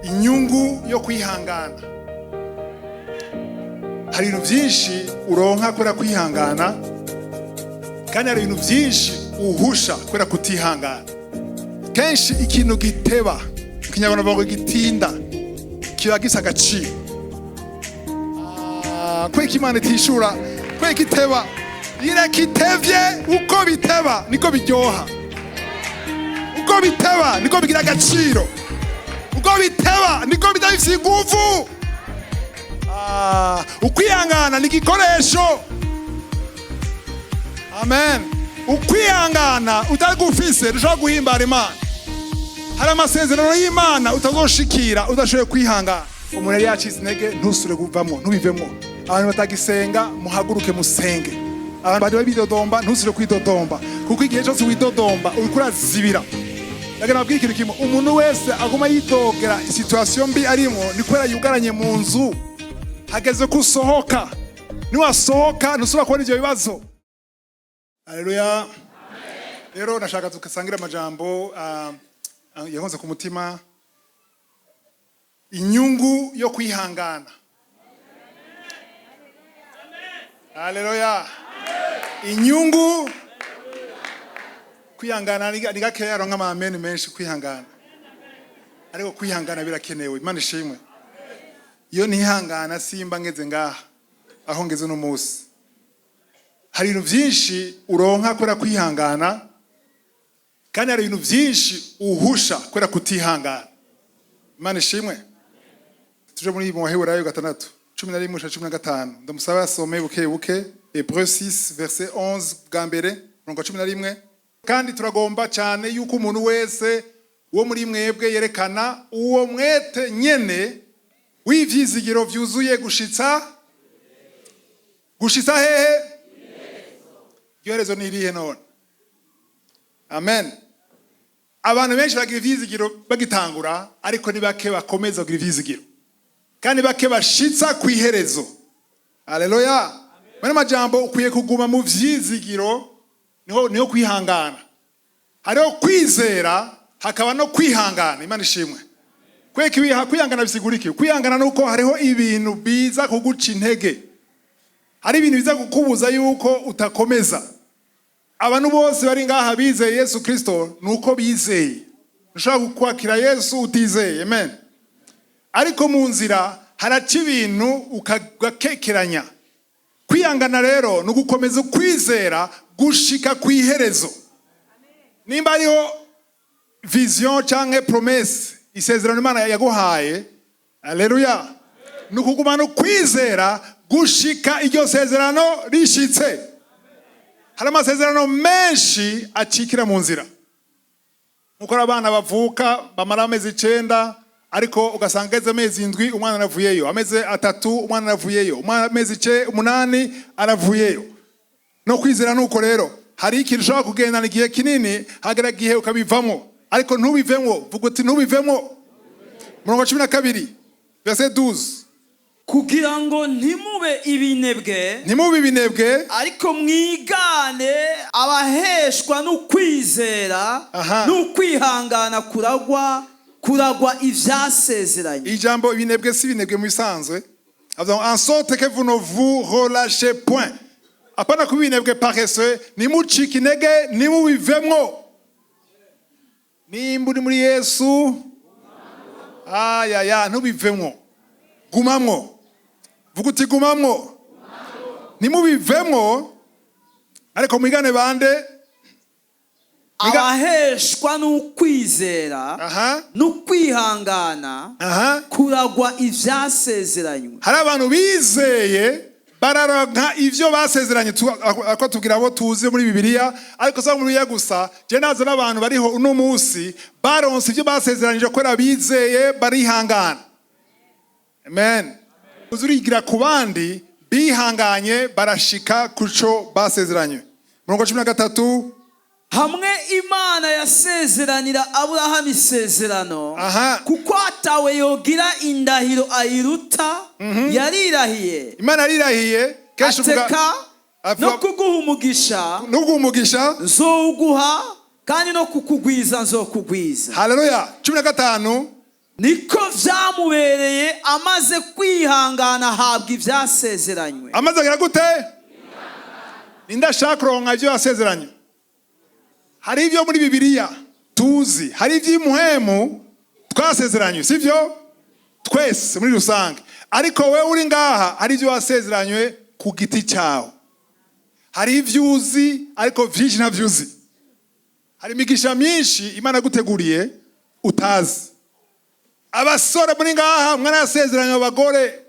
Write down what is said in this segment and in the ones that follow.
Inyungu yo kwihangana. Hari ibintu byinshi uronka kubera kwihangana, kandi hari ibintu byinshi uhusha kubera kutihangana. Kenshi ikintu giteba, mu Kinyarwanda bavuga ngo gitinda, kiba gisa agaciro. Kubera ko Imana itishura, kubera ko iteba, ireka itevye. Uko biteba niko biryoha, uko biteba niko bigira agaciro, uko biteba niko bidafise inguvu. Ukwihangana ni igikoresho. Amen. Ukwihangana utagufise ntushobora guhimbara Imana. Hari amasezerano y'Imana utazoshikira udashoboye kwihangana. Umuntu yari yacitse intege, ntusure kuvamwo, ntubivemwo. Abantu batagisenga, muhaguruke musenge. Abantu bari bidodomba, ntusure kwidodomba, kuko igihe cyose widodomba uriko urazibira. Ndagira nabwira ikintu kimwe: umuntu wese aguma yidogera situation mbi arimo, ni kubera yugaranye mu nzu. Hageze ko usohoka. Niwasohoka ntusubira kubona ivyo bibazo. Haleluya! Rero nashaka tugasangira amajambo yankoze ku mutima: inyungu yo kwihangana. Haleluya! Inyungu kwihangana ni gakeya aronka amameni menshi kwihangana, ariko kwihangana birakenewe. Imana ishimwe. Iyo ntihangana simba ngeze ngaha aho ngeze uno munsi. Hari ibintu byinshi uronka kubera kwihangana, kandi hari ibintu byinshi uhusha kubera kutihangana. Imana ishimwe. Tuje muri mu Baheburayo 6:11 gushika 15. Ndamusaba asome buke buke. Hébreux 6 verset 11 bwa mbere, murongo wa 11. Kandi turagomba cyane yuko umuntu wese wo muri mwebwe yerekana uwo mwete nyene w'ivyizigiro vyuzuye gushitsa hehe? Iryo herezo ni irihe none? Amen. Abantu benshi bagira ivyizigiro bagitangura, ariko ni bake bakomeza kugira ivyizigiro, kandi bake bashitsa ku iherezo. Haleluya! Muri majambo, ukwiye kuguma mu vyizigiro. Niho kwihangana. Hariho kwizera, hakaba no kwihangana. Imana ishimwe. Kweka kwihangana bisigura iki? Kwihangana nuko hariho ibintu biza kuguca intege, hari ibintu biza kukubuza yuko utakomeza. Abantu bose bari ngaha bizeye Yesu Kristo, nuko bizeye. Ushobora kwakira Yesu utizeye, amen, ariko mu nzira haraca ibintu ugakekeranya. Kwihangana rero ni ugukomeza ukwizera gushika ku iherezo. Nimba hariho vision cyangwa promesse, isezerano Imana yaguhaye, aleluya, ni ukugumana ukwizera gushika iryo sezerano rishitse. Hari amasezerano menshi acikira mu nzira, nkuko ari abana bavuka bamara amezi 9, ariko ugasanga ageze amezi 7 umwana aravuyeyo, amezi 3 umwana aravuyeyo, umwana amezi 8 aravuyeyo. No kwizera nuko rero, hari ikintu ushobora kugendana igihe kinini, hagera igihe ukabivamo, ariko ntubivemo. Vuga uti: "Ntubivemo." Murongo wa 12, verset 12. Kugira ngo ntimube ibinebwe, Ntimube ibinebwe, ariko mwigane abaheshwa n'ukwizera n'ukwihangana kuragwa ivyasezeranye. Ijambo ibinebwe si ibinebwe mu bisanzwe. Avuga ngo: "En sorte que vous ne vous relâchez point." Apana kuba ibinebwe, paresseux. Nimucike intege, nimubivemwo. Nimba uri muri Yesu, ayaya, ntubivemwo, gumamwo. Vuga uti: "Gumamwo." Nimubivemwo, ariko mwigane bande? Abaheshwa n'ukwizera n'ukwihangana kuragwa ivyasezeranywe. Hari abantu bizeye bararonka ivyo basezeranye. Ako tubwira abo tuzi muri Bibiliya, ariko si abo muri Bibiliya gusa. Je naza n'abantu bariho uno munsi baronse ivyo basezeranyije kubera bizeye, barihangana. Amen. Uzi urigira ku bandi bihanganye barashika kuco basezeranye. Murongo wa 13. Hamwe Imana yasezeranira Aburahamu isezerano, kuko atawe yogira indahiro ayiruta, yarirahiye, Imana yarirahiye kenshi uvuga ateka no kuguha umugisha no kuguha umugisha nzowuguha, kandi no kukugwiza nzokugwiza. Haleluya! 15. Niko vyamubereye, amaze kwihangana ahabwa ivyasezeranywe. Amaze agira gute? Ninde ashaka kuronka ibyo yasezeranye? Hari ibyo muri Bibiliya tuzi, hari iby'impwemu twasezeranywe, sibyo? Twese muri rusange. Ariko wewe uri ngaha, hari ibyo wasezeranywe ku giti cyawe. Hari ibyo uzi, ariko byinshi ntabyo uzi. Hari imigisha myinshi Imana yaguteguriye utazi. Abasore muri ngaha, mwarasezeranywe abagore,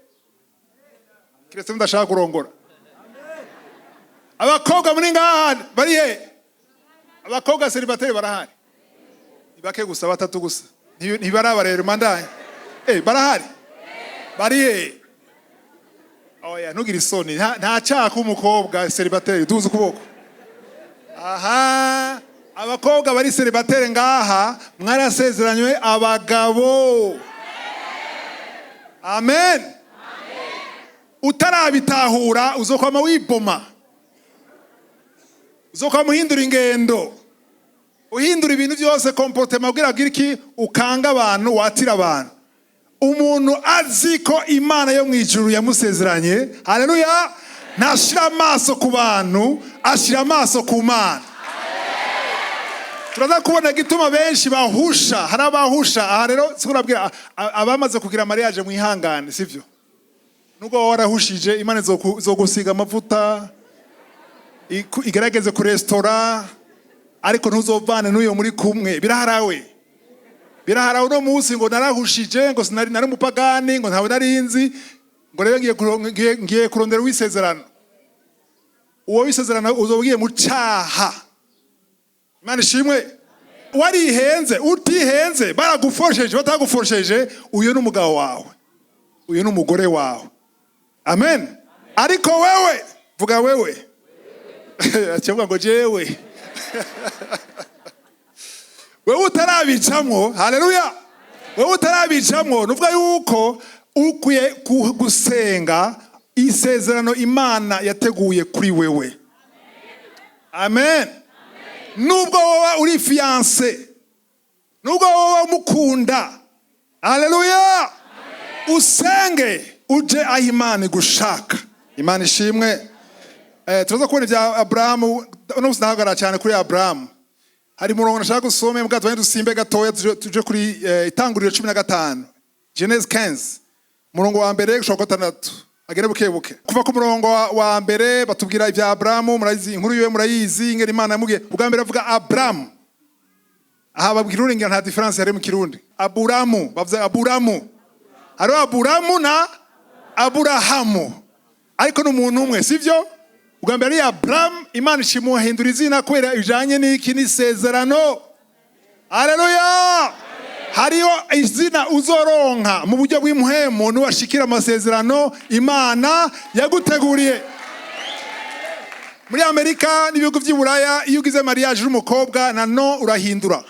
kiretse mudashaka kurongora. Abakobwa muri ngaha bari he? Abakobwa célibataires barahari? Ni bake gusa, batatu gusa. Ntibaraba rero mandanye. Barahari? Bari he? Oya, ntugire isoni. Nta cyaha k'umukobwa célibataire. Duze ukuboko. Aha, abakobwa bari célibataires ngaha, mwarasezeranywe abagabo. Amen. Utarabitahura uzokwama wiboma, uzokwama uhindura ingendo, uhindura ibintu byose, comportement, ubwira bwira iki, ukanga abantu, watira abantu. Umuntu azi ko Imana yo mu ijuru yamusezeranye, haleluya, ntashira amaso ku bantu, ashyira amaso ku Mana. Turaza kubona gituma benshi bahusha. Hari abahusha. Aha rero sikurabwira abamaze kugira mariage, mwihangane, sivyo? Nubwo wowe warahushije, Imana izogusiga amavuta, igerageze kuresitora, ariko ntuzovane n'uyo muri kumwe. Biraharawe, biraharawe. Uno munsi ngo narahushije, ngo sinari, nari umupagani, ngo ntawe narinzi, ngo rero ngiye kurondera uwisezerano. Uwo w'isezerano uzoba ugiye mu caha. Imana ishimwe. Warihenze, utihenze, baragufosheje, batagufosheje, uyu ni umugabo wawe, uyu ni umugore wawe. Amen. Ariko wewe, vuga wewe, akivuga ngo jewe, wewe utarabicamwo, haleluya, wewe utarabicamwo, nuvuga yuko ukwiye gusenga isezerano Imana yateguye kuri wewe. Amen. Nubwo wowe uri fiancé, nubwo wowe umukunda, haleluya, usenge uje aho Imana igushaka. Imana ishimwe. Turaza kubona ibya Aburahamu. Uno munsi ndahagarara cyane kuri Aburahamu. Hari umurongo nashaka gusome mbwa, tubane dusimbe gatoya, tuje kuri Itanguriro 15, Genèse 15, umurongo wa mbere gushaka gatandatu. Agere buke buke. Kuva ku murongo wa mbere batubwira ibya Aburahamu. Murayizi inkuru yiwe, murayizi ingene Imana yamubwiye. Ubwa mbere avuga Aburahamu. Aha babwira urenga, nta différence yari mu Kirundi. Aburamu, bavuze Aburamu. Hariho Aburamu na Aburahamu, ariko ni umuntu umwe, sivyo? Ubwa mbere ari Aburamu, Imana ishimuhindura izina kubera ijanye n'iki? N'isezerano. Haleluya. Hariho izina uzoronka mu buryo bw'impwemu nuwashikira amasezerano Imana yaguteguriye. Muri Amerika n'ibihugu by'i Buraya, iyo ugize mariage n'umukobwa, na no urahindura.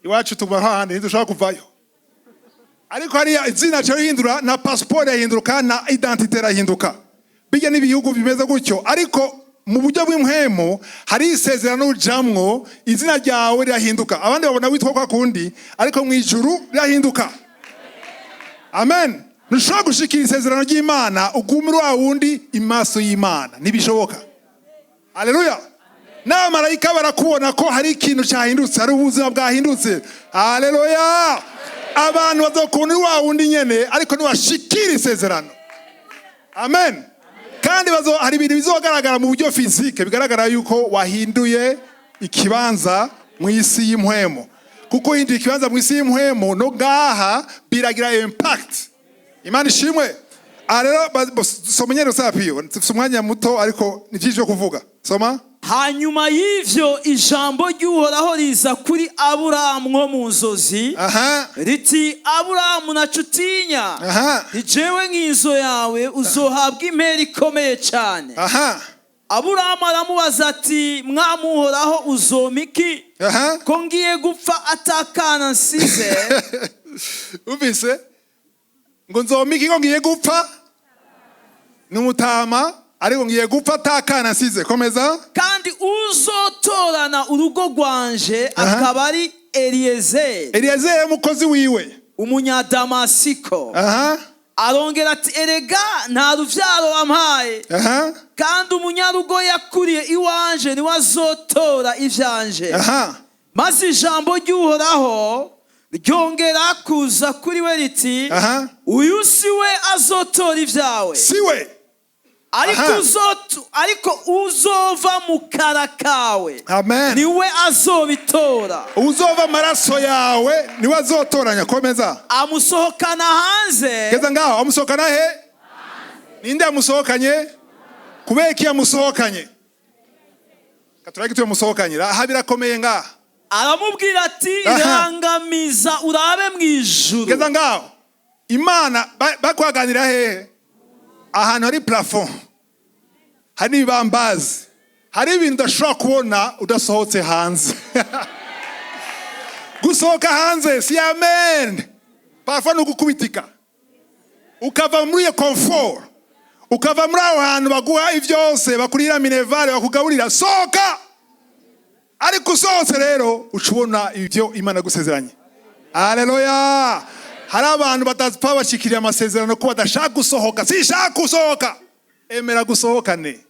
Iwacu tuba hahandi, ntidushobora kuvayo. Ariko hariya izina cyo rihindura, na pasiporo irahinduka, na identité irahinduka. Bijya n'ibihugu bimeze gutyo. Ariko mu buryo bw'impwemu hari isezerano ujamwo, izina ryawe rirahinduka. Abandi babona witwa kwa kundi, ariko mu ijuru rirahinduka. Amen. Ntushobora gushikira isezerano ry'Imana ugume uri wa wundi imaso y'Imana, ntibishoboka. Haleluya. N'abamarayika barakubona ko hari ikintu cyahindutse, hari ubuzima bwahindutse. Haleluya. Abantu bazokubona uri wa wundi nyene, ariko ntiwashikira isezerano. Amen. Kandi hari ibintu bizogaragara mu buryo physique, bigaragara yuko wahinduye ikibanza mu isi y'impwemu. Kuko uhinduye ikibanza mu isi y'impwemu, no ngaha biragira impact. Imana ishimwe. Aha rero soma nyene usapiyo, dufise umwanya muto, ariko ni vyinshi vyo kuvuga. Soma. Hanyuma y'ivyo, ijambo ry'Uhoraho riza kuri Aburahamu nko mu nzozi, riti: "Aburahamu, naco utinya. Ni jewe nk'izo yawe, uzohabwa impera ikomeye cyane." Aburahamu aramubaza ati: "Mwami Uhoraho, uzompa iki, ko ngiye gupfa atakana nsize?" Umvise ngo nzompa iki ko ngiye gupfa? Ni umutama, ariko ngiye gupfa atakana nsize. Komeza. Kandi uzotorana urugo rwanje akaba ari Eliyezeri, Eliyezeri, umukozi wiwe, Umunyadamasiko. Arongera ati: "Erega nta ruvyaro wampaye, kandi umunyarugo yakuriye iwanje niwe azotora ivyanje." Maze ijambo ry'Uhoraho ryongera kuza kuri we riti: "Uyu si we azotora ibyawe, siwe, ariko ariko uzova mu kara kawe niwe azobitora." Uzova amaraso yawe niwe azotoranya. Komeza. Amusohokana hanze. Geza ngaho. Amusohokana he? Ninde yamusohokanye? Kubera iki yamusohokanye? Katurage tuyamusohokanye aha, birakomeye ngaha. Aramubwira ati: "Rangamiza urabe mu ijuru." Geza ngaho. Imana bakwaganira hehe? Ahantu hari plafond, hari n'ibibambazi, hari ibintu udashobora kubona udasohotse hanze. Gusohoka hanze si amen, parfois ni ugukubitika, ukava muri iyo confort, ukava muri aho hantu baguha ivyose, bakurira minerval, bakugaburira. Sohoka. Ariko usohotse rero, uca ubona ibyo Imana yagusezeranye. Haleluya! Hari abantu badapfa bashikiriye amasezerano ko badashaka gusohoka. Sishaka gusohoka. Emera gusohokane,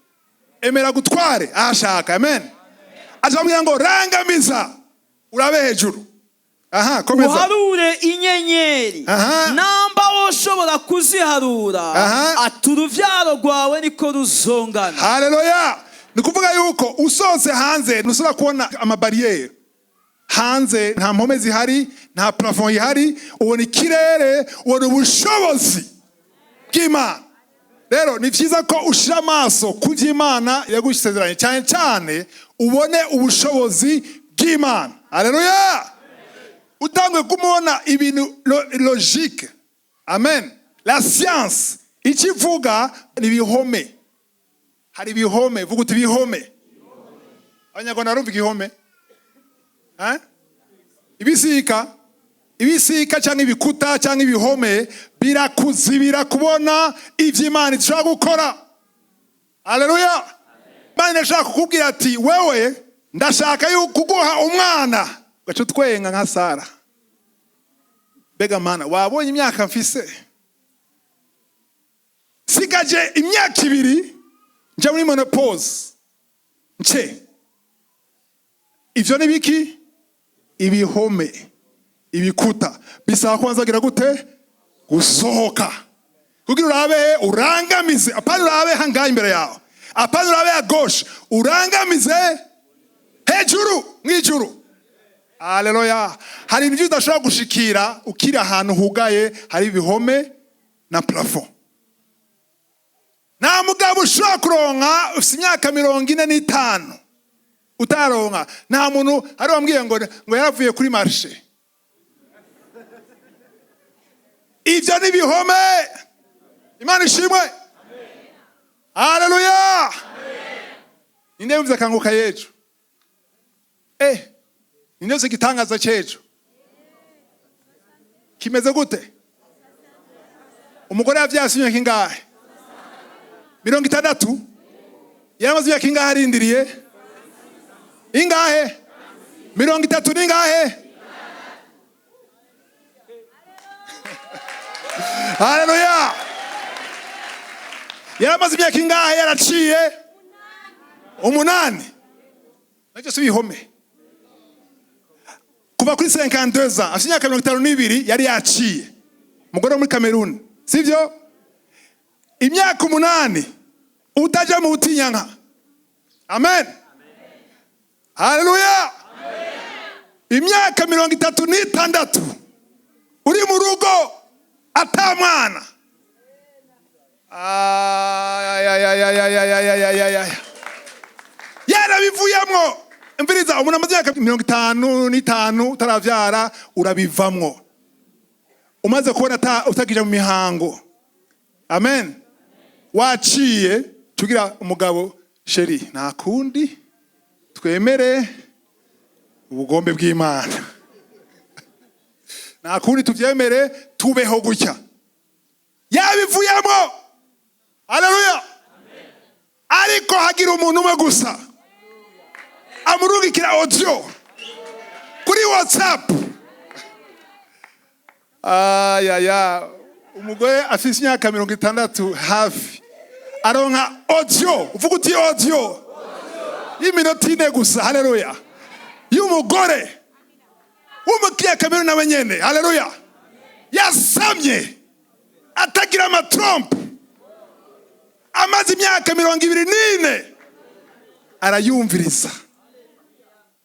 emera gutware ahashaka. Amen. Acamubwira ngo: "Rangamiza urabe hejuru." Aha, komeza. "Uharure inyenyeri, namba woshobora kuziharura." Ati: "Uruvyaro rwawe niko ruzongana." Haleluya! Ni kuvuga yuko usohotse hanze ntusubira kubona amabariyeri. Hanze nta mpome zihari, nta plafond ihari, ubona ikirere, ubona ubushobozi bw'Imana. Rero ni byiza ko ushyira amaso ku by'Imana yagusezeranye, cyane cyane ubone ubushobozi bw'Imana. Haleluya! Utanguye kumubona ibintu logique, amen, la science icyo ivuga ni ibihome. Hari ibihome. Vuga uti: "Ibihome." Abanyarwanda barumva igihome? Eh? Ibisika, ibisika cyangwa ibikuta cyangwa ibihome birakuzibira kubona ibyo Imana ishobora gukora. Haleluya! Imana irashaka kukubwira ati: "Wewe ndashaka yuko kuguha umwana." Ugaca utwenga nka Sara: "Mbega Mana, wabonye imyaka mfise? Sigaje imyaka 2 njya muri ménopause." Nce ivyo ni biki? Ibihome, ibikuta. Bisaba kubanza kugira gute? Gusohoka, kugira urabe, urangamize. Apana urabe hangaha imbere yawe, apana urabe ya gauche, urangamize hejuru mw'ijuru. Haleluya! Hari ibyo udashobora gushikira ukiri ahantu hugaye, hari ibihome na plafond. Nta mugabo ushobora kuronka ufite imyaka 45 utaronka. Nta muntu. Hari wambwiye ngo yaravuye kuri marché. Ibyo ni ibihome. Imana ishimwe. Haleluya! Ninde yumvise akanguka y'ejo? Ninde yumvise igitangaza cy'ejo kimeze gute? Umugore yavyaye imyaka ingahe? 60. Yaramaze imyaka ingahe arindiriye? Ingahe? 30 n'ingahe? Haleluya! Yaramaze imyaka ingahe yaraciye? 8. Nacyo si ibihome? Kuva kuri 52 ans, afite imyaka 52, yari yaciye. Umugore wo muri Cameroon, sivyo? Imyaka 8 utaja mu butinyanka. Amen, haleluya! Imyaka 36 uri mu rugo ata mwana. Ay, ay, ay, ay, ay, ay, ay, ay, ay, ay. Yarabivuyemwo. Mviriza, umuntu amaze imyaka 55 utaravyara, urabivamwo. Umaze kubona utakija mu mihango, amen, waciye tugira umugabo: "Chéri, nta kundi, twemere ubugombe bw'Imana, nta kundi, tuvyemere tubeho gutya." Yabivuyemo. Haleluya! Ariko hagira umuntu umwe gusa amurungikira audio kuri WhatsApp. WhatsApp. Ayaya, umugore afise imyaka 60 hafi aronka audio, uvuga uti audio y'iminota 4 gusa, haleluya, y'umugore w'umunyakameruni nawe nyene, haleluya, yasamye atagira amatrompes, amaze imyaka 24. Arayumviriza,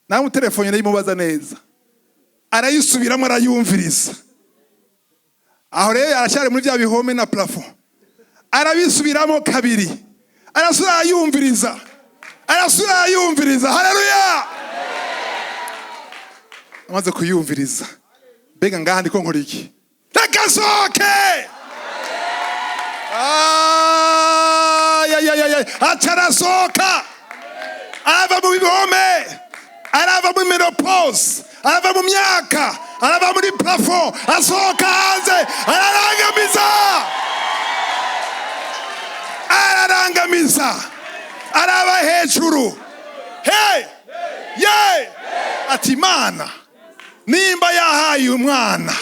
nawe telefone ndayimubaza neza, arayisubiramo, arayumviriza. Aho rero aracyari muri bya bihome na plafond. Arabisubiramo kabiri, arasubira arayumviriza, arasubira arayumviriza, haleluya. Amaze kuyumviriza, mbega ngaha ndiko nkora iki? Reka sohoke. Ay, ay, ay, ay. Aca arasohoka, arava mu bihome, arava muri ménopause, arava mu myaka, arava muri plafond, asohoka hanze, ararangamiza, ararangamiza, araba hejuru. Hey ye, ati: "Imana nimba yahaye umwana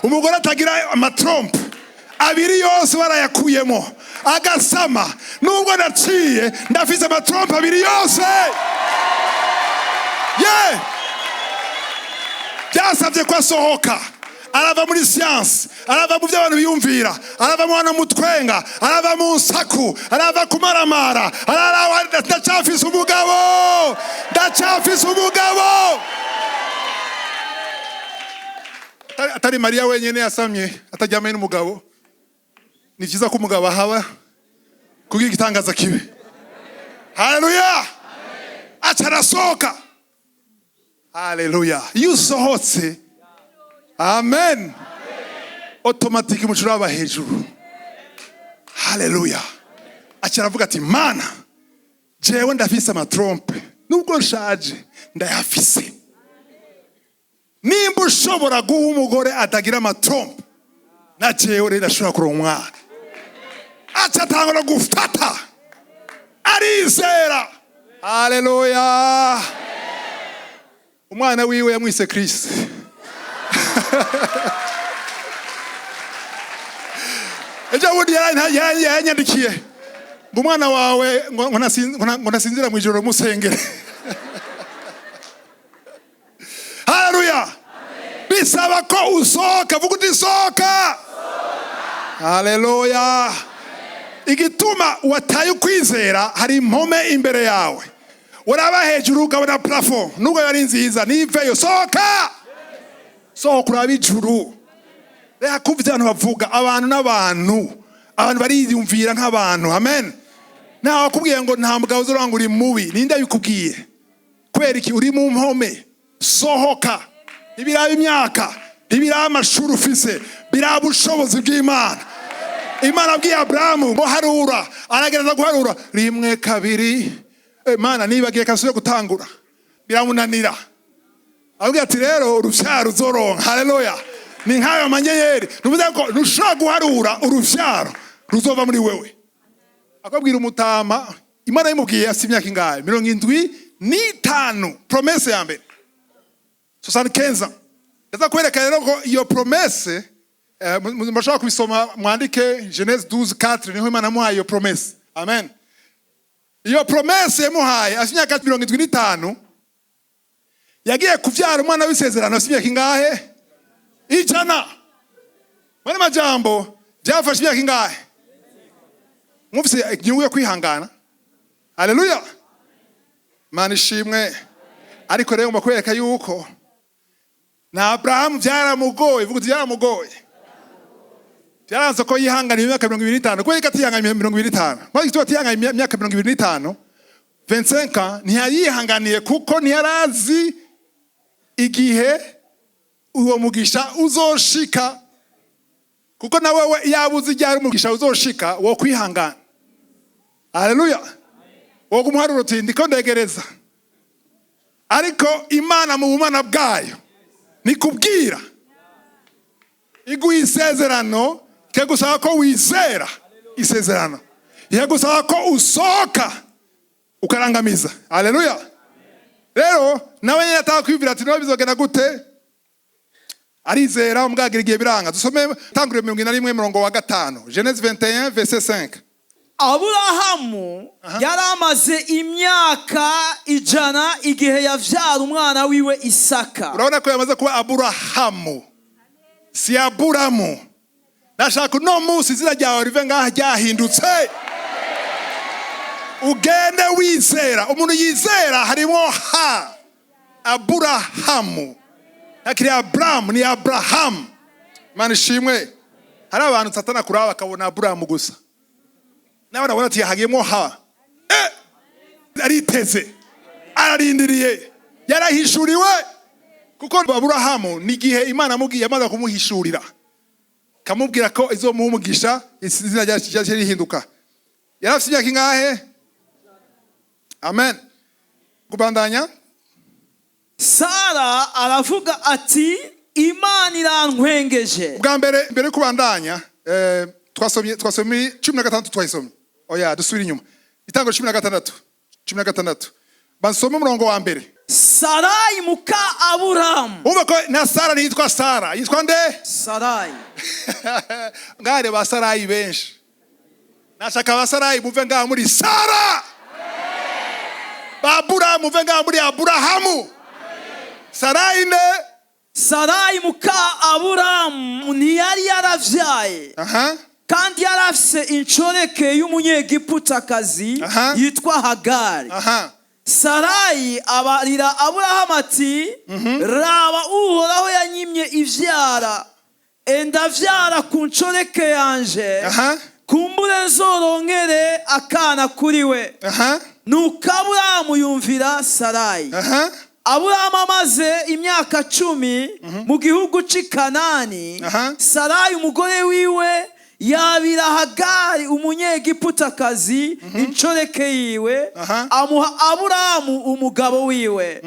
umugore atagira amatrompes abiri yose barayakuyemo agasama, nubwo naciye ndafise amatrompes abiri yose." Ye, byasabye ko asohoka, arava muri siyansi, arava mu byo abantu biyumvira, arava mu bantu mutwenga, arava mu nsaku, arava kumaramara, arava. Ndacyafise umugabo, ndacyafise umugabo. Atari Mariya wenyine yasamye ataryamanye n'umugabo. Ni byiza ko umugabo ahaba kugira igitangaza kibe. Haleluya! Aca arasohoka. Haleluya! Iyo usohotse, amen, automatique umuco uraba hejuru. Haleluya! Aca aravuga ati: "Mana, jewe ndafise amatrompes, nubwo nshaje ndayafise. Nimba ushobora guha umugore atagira amatrompes, na jewe rero ndashobora kuronka umwana." Aca atangura gufata, arizera. Haleluya! Umwana wiwe yamwise Chris. Ejo bundi yaranyandikiye ngo umwana wawe ngo ntasinzira mu ijoro, musengere. Haleluya! Bisaba ko usohoka. Vuga uti: "Sohoka." Haleluya! Igituma wataye ukwizera, hari impome imbere yawe, uraba hejuru ukabona plafond, nubwo yari nziza niveyo. Sohoka, sohoka uraba ijuru. Reka kumva ibyo abantu bavuga. Abantu n'abantu, abantu bariyumvira nk'abantu. Amen. Ntawe wakubwiye ngo nta mugabo uzoranga uri mubi. Ninde abikubwiye? Kubera iki uri mu mpome? Sohoka. Ntibiraba imyaka, ntibiraba amashuri ufise, biraba ubushobozi bw'Imana. Imana abwiye Aburahamu ngo harura, aragerageza guharura rimwe, kabiri. Mana, nibagiye, kasubire gutangura. Biramunanira. Ababwira ati: "Rero uruvyaro uzoronka, haleluya, ni nk'ayo manyenyeri." Nuvuze ko ntushobora guharura uruvyaro ruzova muri wewe. Akabwira umutama, Imana yimubwiye afite imyaka ingahe? 75. Promesse ya mbere, 75. Ndaza kwereka rero ko iyo promesse, murashobora kubisoma, mwandike Genèse 12:4, niho Imana yamuhaye iyo promesse. Amen. Iyo promesse yamuhaye afite imyaka 75. Yagiye kubyara umwana w'isezerano afite imyaka ingahe? 100. Muri majambo, byafashe imyaka ingahe? Mwumvise inyungu yo kwihangana? Haleluya, Mana ishimwe. Ariko rero ngomba kwereka yuko na Aburahamu byaramugoye. Vuga uti: "Byaramugoye." Byaranze ko yihanganiye imyaka 25. Kubera ko atihanganiye 25, mpamvu igituma atihanganiye imyaka 25, 25 ans, ntiyayihanganiye kuko ntiyarazi igihe uwo mugisha uzoshika. Kuko nawe we yaba uzi igihe umugisha uzoshika, wo kwihangana. Haleluya! Wo kumuharura uti: "Ndiko ndegereza." Ariko Imana mu bumana bwayo nikubwira, iguha isezerano, ikagusaba ko wizera isezerano, ikagusaba ko usohoka ukarangamiza. Haleluya! Rero nawe nyine ataka kwibwira ati: "Nawe bizogenda gute?" Arizera, mbwagira igihe biranga. Dusome Tanguriro 41, murongo wa 5, Genèse 21, verset 5. Aburahamu yari amaze imyaka 100 igihe yavyara umwana wiwe Isaka. Urabona ko yamaze kuba Aburahamu, si Aburamu. Ndashaka uno munsi izina ryawe rive ngaha ryahindutse, ugende wizera. Umuntu yizera harimo ha Aburahamu, ntakiri Aburamu, ni Aburahamu. Imana ishimwe. Hari abantu Satana kuraba bakabona Aburamu gusa, nawe arabona ati hagiyemo ha. Ariteze, ararindiriye, yarahishuriwe, kuko Aburahamu ni igihe Imana amubwiye, amaze kumuhishurira, kamubwira ko izomuha umugisha, izina ryaje rihinduka. Yari afite imyaka ingahe? Amen. Kubandanya. Sara aravuga ati: "Imana irantwengeje." Bwa mbere, mbere yo kubandanya, twasomye 16, twayisomye. Oya, dusubire inyuma, Itanguriro 16, 16, basome umurongo wa mbere. Sarayi muka Aburamu. Umva ko na Sara ntiyitwa Sara, yitwa nde? Sarayi. Ngare ba Sarayi benshi. Nashaka ba Sarayi muve ngaha muri Sara, ba Aburahamu muve ngaha muri Aburahamu. Sarayi nde? Sarayi muka Aburamu ntiyari yaravyaye, kandi yari afise inshoreke y'umunyegiputakazi yitwa Hagari. Sarayi abarira Aburahamu ati: "Raba, Uhoraho yanyimye ivyara, enda vyara ku nshoreke yanje, kumbure nzoronkere akana kuri we." Nuko Aburahamu yumvira Sarayi. Aburahamu amaze imyaka 10 mu gihugu cy'i Kanani, Sarayi umugore wiwe yabira Hagari umunyegiputakazi, inshoreke yiwe, amuha Aburahamu umugabo wiwe.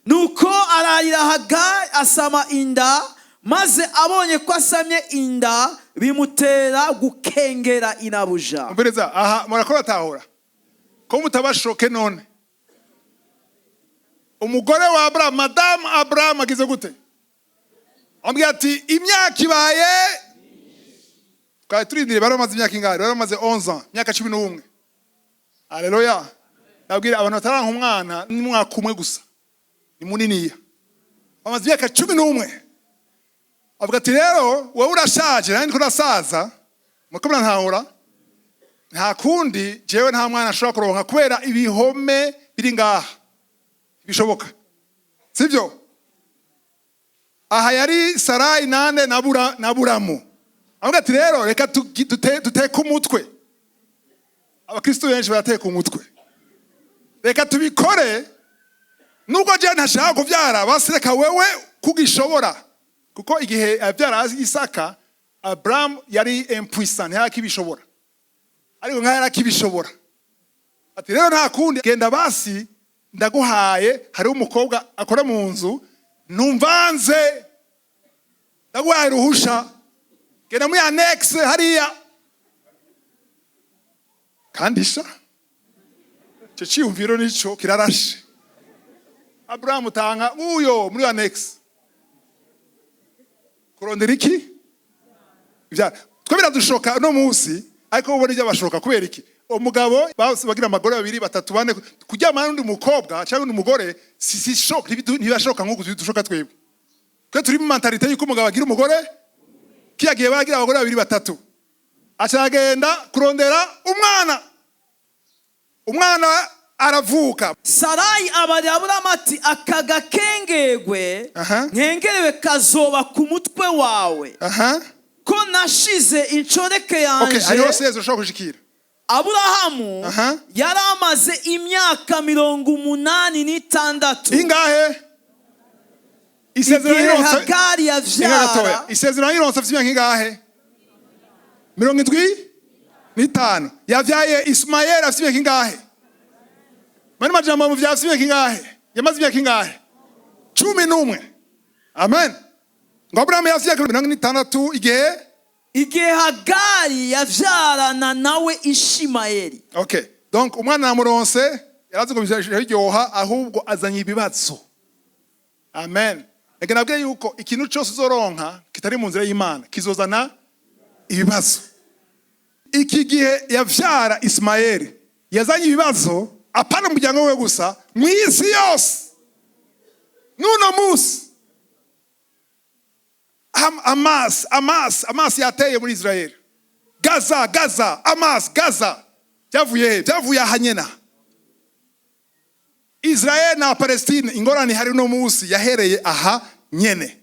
Nuko ararira Hagari, asama inda. Maze abonye ko asamye inda, bimutera gukengera inabuja. Umviriza aha, murakora tahura ko mutabashoke. None umugore wa Aburahamu, madamu Aburahamu, agize gute? Amubwira ati: "Imyaka ibaye twari turindiriye." Bari bamaze imyaka ingahe? Bari bamaze 11 ans, imyaka 11. Aleluya! Nabwira abantu bataranka umwana n'umwaka umwe gusa ni muniniya. Bamaze imyaka 11. Avuga ati: "Rero wowe urashaje, nanjye ndiko ndasaza, muriko murantahura. Nta kundi, jewe nta mwana ashobora kuronka kubera ibihome biri ngaha, bishoboka sibyo?" Aha yari Sarayi nande na Buramu. Avuga ati: "Rero reka duteke umutwe." Abakristo benshi barateka umutwe. "Reka tubikore, nubwo jewe ntashaka kuvyara, basi reka wewe kugishobora." Kuko igihe abyara Isaka, Abrahamu yari impuissant, ntiyari ariko nkaho yarakibishobora. Ati: "Rero nta kundi, genda basi, ndaguhaye, hariho umukobwa akora mu nzu, numvanze, ndaguhaye uruhusha, genda muri annexe hariya." Kandi sha, icyo cyiyumviro nico kirarashe. Aburahamu tanga nk'uyo muri annexe kurondera iki? Twe biradushoka uno munsi, ariko ubona ibyabashoka. Kubera iki? Umugabo bose bagira abagore babiri, batatu, bane, kuryamana n'undi mukobwa cyangwa undi mugore si choc, ntibashoka nk'uko dushoka twebwe. Twe turi mu mentalité y'uko umugabo agira umugore. Kiya gihe baragira abagore babiri, batatu. Aca agenda kurondera umwana, umwana aravuka. Sarayi abarira Aburahamu ati: "Aka gakengegwe nkengerewe kazoba ku mutwe wawe, ko nashize inshoreke Okay, yanje." Hariho 16 ushobora gushikira. Aburahamu yari amaze imyaka 86. Ingahe? Isezerano Igihe yironse Hagari Inga gatoya. yavyara. Isezerano yironse afite imyaka ingahe? 75. Yavyaye Ismael afite imyaka ingahe? Mani majambo, mu afite imyaka ingahe? Yamaze imyaka ingahe? 11. Amen. Ngo Aburahamu yafite imyaka 60 igihe Igihe Hagari yavyarana nawe Ishimayeli. Okay, donc umwana namuronse. Yarazi ngo biryoha, ahubwo azanye ibibazo. Amen. Reka nabwiye yuko ikintu cyose uzoronka kitari mu nzira y'Imana kizozana ibibazo. Iki gihe yavyara Isimayeli yazanye ibibazo, apana umuryango we gusa, mu isi yose. N'uno munsi Hamas yateye muri Israel, Gaza, Gaza, Hamas, Gaza, byavuye he? Byavuye aha nyena. Israel na Palestine, ingorane ihari uno munsi yahereye aha nyene.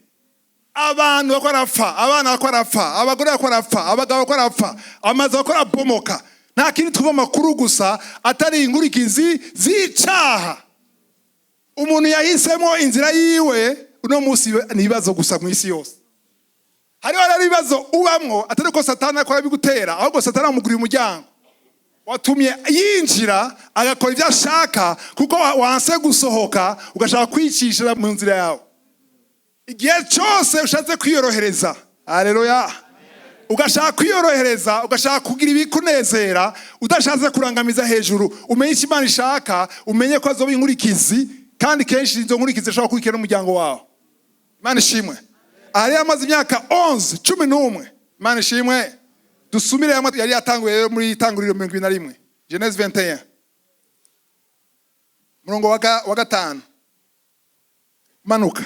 Abantu bako barapfa, abana bako barapfa, abagore bako barapfa, abagabo bako barapfa, amazu bako arabomoka. Nta kindi tuva amakuru gusa atari inkurikizi z'icaha. Umuntu yahisemo inzira yiwe, uno munsi ni ibibazo gusa mu isi yose. Hariho rero ibibazo ubamwo atari ko Satani akora bigutera, ahubwo Satani amuguriye umuryango watumye yinjira agakora ibyo ashaka, kuko wanse gusohoka, ugashaka kwicisha mu nzira yawe. Igihe cyose ushatse kwiyorohereza, aleluya, ugashaka kwiyorohereza, ugashaka kugira ibikunezera, udashatse kurangamiza hejuru, umenye icyo Imana ishaka, umenye ko azoba inkurikizi, kandi kenshi izo nkurikizi zishobora gukurikira n'umuryango wawe. Imana ishimwe. Aha yari amaze imyaka 11, 11. Imana ishimwe. Dusumire hamwe, yari yatanguye rero muri Itanguriro 21, Genèse 21, murongo wa 5, manuka.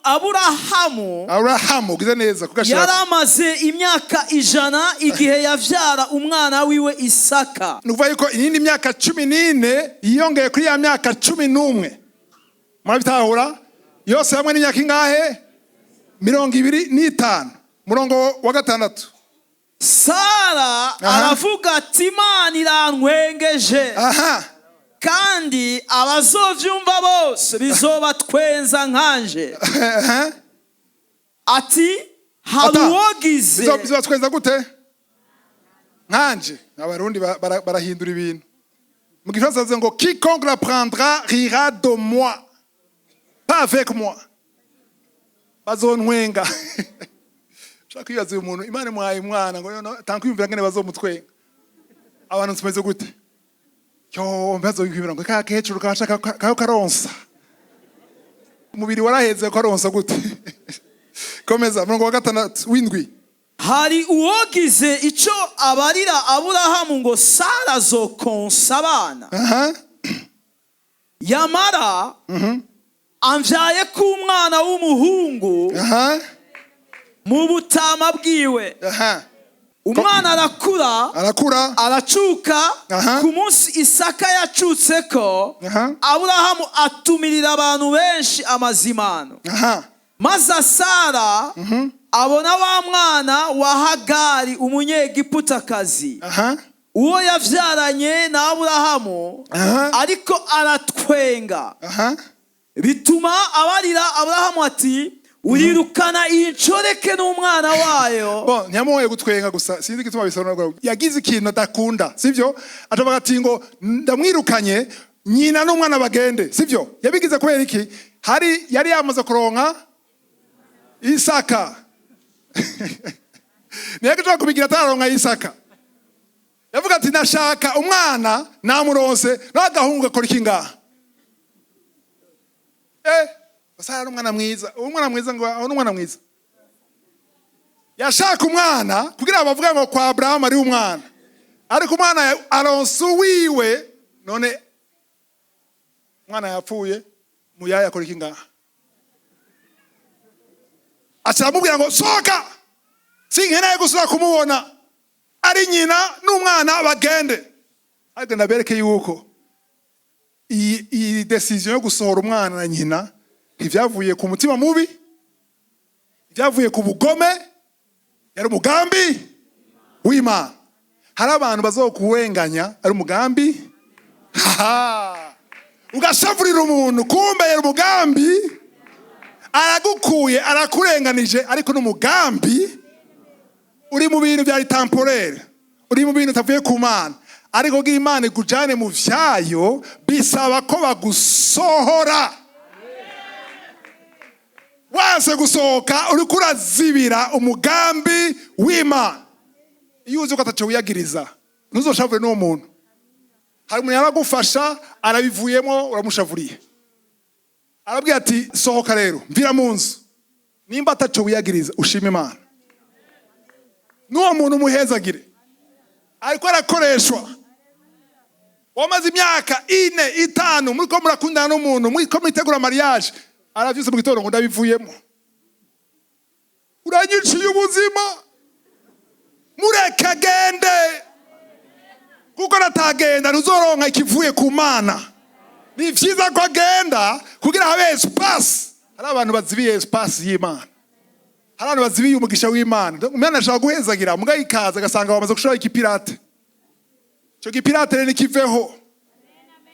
Aburahamu Aburahamu, ugize neza kugashira. yari amaze imyaka 100 igihe yavyara umwana wiwe Isaka. Ni ukuvuga yuko iyindi myaka 14 yiyongeye kuri ya myaka 11. Murabitahura? Yose hamwe n'imyaka ingahe? 25. Murongo wa 6. Sara aravuga ati: "Imana irantwengeje, kandi abazovyumva bose bizobatwenza nkanje." Ati: "Hari Ata. uwogize Bizobatwenza gute? Nkanje. Abarundi barahindura ibintu. Mu Gifaransa bavuze ngo: "Quiconque l'apprendra rira de moi, pas avec moi." Bazontwenga. Ushaka kwibaza uyu muntu Imana imuhaye umwana ngo noneho tankwiyumvira ngene bazomutwenga. Abantu tumeze gute? Yo, bazokwiyumvira ngo ka kecuru kashaka kayo karonsa, umubiri waraheze, ko aronsa gute? Komeza, murongo wa 6, w'indwi. Hari uwogize ico abarira Aburahamu ngo Sara azokonsa abana? Yamara amvyaye ko umwana w'umuhungu mu butama bwiwe. Umwana arakura, Arakura. aracuka. Ku munsi Isaka yacutseko, Aburahamu atumirira abantu benshi amazimano. Maze Sara abona wa mwana wa Hagari Umunyegiputakazi, uwo yavyaranye na Aburahamu, ariko aratwenga. Bituma abarira Aburahamu ati: "Urirukana iyi nshoreke n'umwana wayo." Bon, ntiyamuhoye gutwenga gusa, sinzi igituma bisobanura. Yagize ikintu adakunda, sivyo? Atavuga ati ngo ndamwirukanye, nyina n'umwana bagende, sivyo? Yabigize kubera iki? Hari yari yamaze kuronka Isaka. Ntiyagashobora kubigira atararonka Isaka. Yavuga ati: "Ndashaka umwana, namuronse, n'agahungu gakora iki ngaha?" Sara ari umwana mwiza, umwana mwiza, ngo aho umwana mwiza. Yashaka umwana kugira ngo bavuge ngo kwa Aburahamu ari umwana, ariko umwana aronse uwiwe. None umwana yapfuye, muyaya akora iki ngaha? Aca aramubwira ngo: "Sohoka, sinkeneye gusubira kumubona, ari nyina n'umwana bagende." Ariko ndabereke yuko iyi décision yo gusohora umwana na nyina ntivyavuye ku mutima mubi, ntibyavuye ku bugome, yari umugambi w'Imana. Hari abantu bazokuwenganya ari umugambi. Haha. Ugashavurira umuntu, kumbe yari umugambi, aragukuye, arakurenganije, ariko n'umugambi. Uri mu bintu byari temporaire, uri mu bintu utavuye ku Mana, ariko kugira Imana igujane mu vyayo bisaba ko bagusohora. Wanse gusohoka, uriko urazibira umugambi w'Imana. Iyo uzi ko ataco wiyagiriza, ntuzoshavure n'uwo muntu. Hari umuntu yaragufasha, arabivuyemo, uramushavuriye. Arabwira ati: "Sohoka rero, mvira mu nzu." Nimba ataco wiyagiriza, ushima Imana n'uwo muntu umuhezagire. Ariko arakoreshwa. Wamaze imyaka 4, 5 muriko murakundana n'umuntu, muriko mwitegura mariage, aravyutse mu gitondo ngo: "Ndabivuyemo, uranyiciye ubuzima." Mureke agende, kuko natagenda ntuzoronka ikivuye ku Mana. Ni vyiza ko agenda kugira habe espace. Hari abantu bazibiye espace y'Imana, hari abantu bazibiye umugisha w'Imana. Umwana ashaka guhezagira, muga ikaza agasanga bamaze gushiraho ikipirate. Ico gipirate rero nikiveho.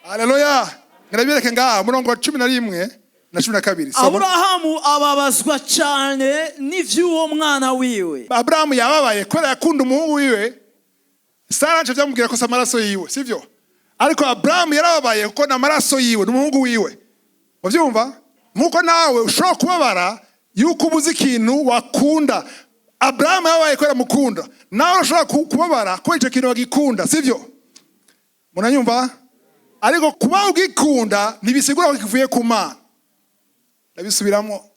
Haleluya! Ngarabereke ngaha umurongo wa 11 na 12. Soma. Aburahamu ababazwa cyane n'ivy'uwo mwana wiwe. Aburahamu yababaye kubera yakunda umuhungu wiwe. Sara nco byamubwira ko si amaraso yiwe, sivyo? Ariko Aburahamu yarababaye kuko ni amaraso yiwe, ni umuhungu wiwe. Ubyumva nkuko nawe ushobora kubabara yuko ubuze ikintu wakunda. Aburahamu yababaye kubera amukunda. Nawe urashobora kubabara kubera icyo kintu wagikunda, sivyo? Muranyumva? Ariko kuba ugikunda ntibisigura ko kivuye ku Mana. Ndabisubiramo: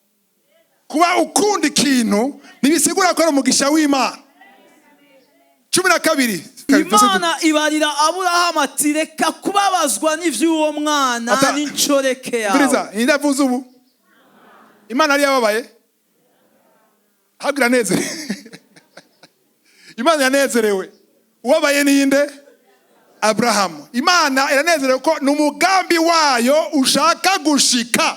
kuba ukunda ikintu ntibisigura ko ari umugisha w'Imana. 12. Imana ibarira Aburahamu ati: "Reka kubabazwa n'ivy'uwo mwana n'incoreke yawe." Umviriza, ninde avuze ubu? Imana yari yababaye, ahubwo iranezerewe. Imana yanezerewe. Ubabaye ninde? Aburahamu. Imana iranezerewe ko ni umugambi wayo ushaka gushika.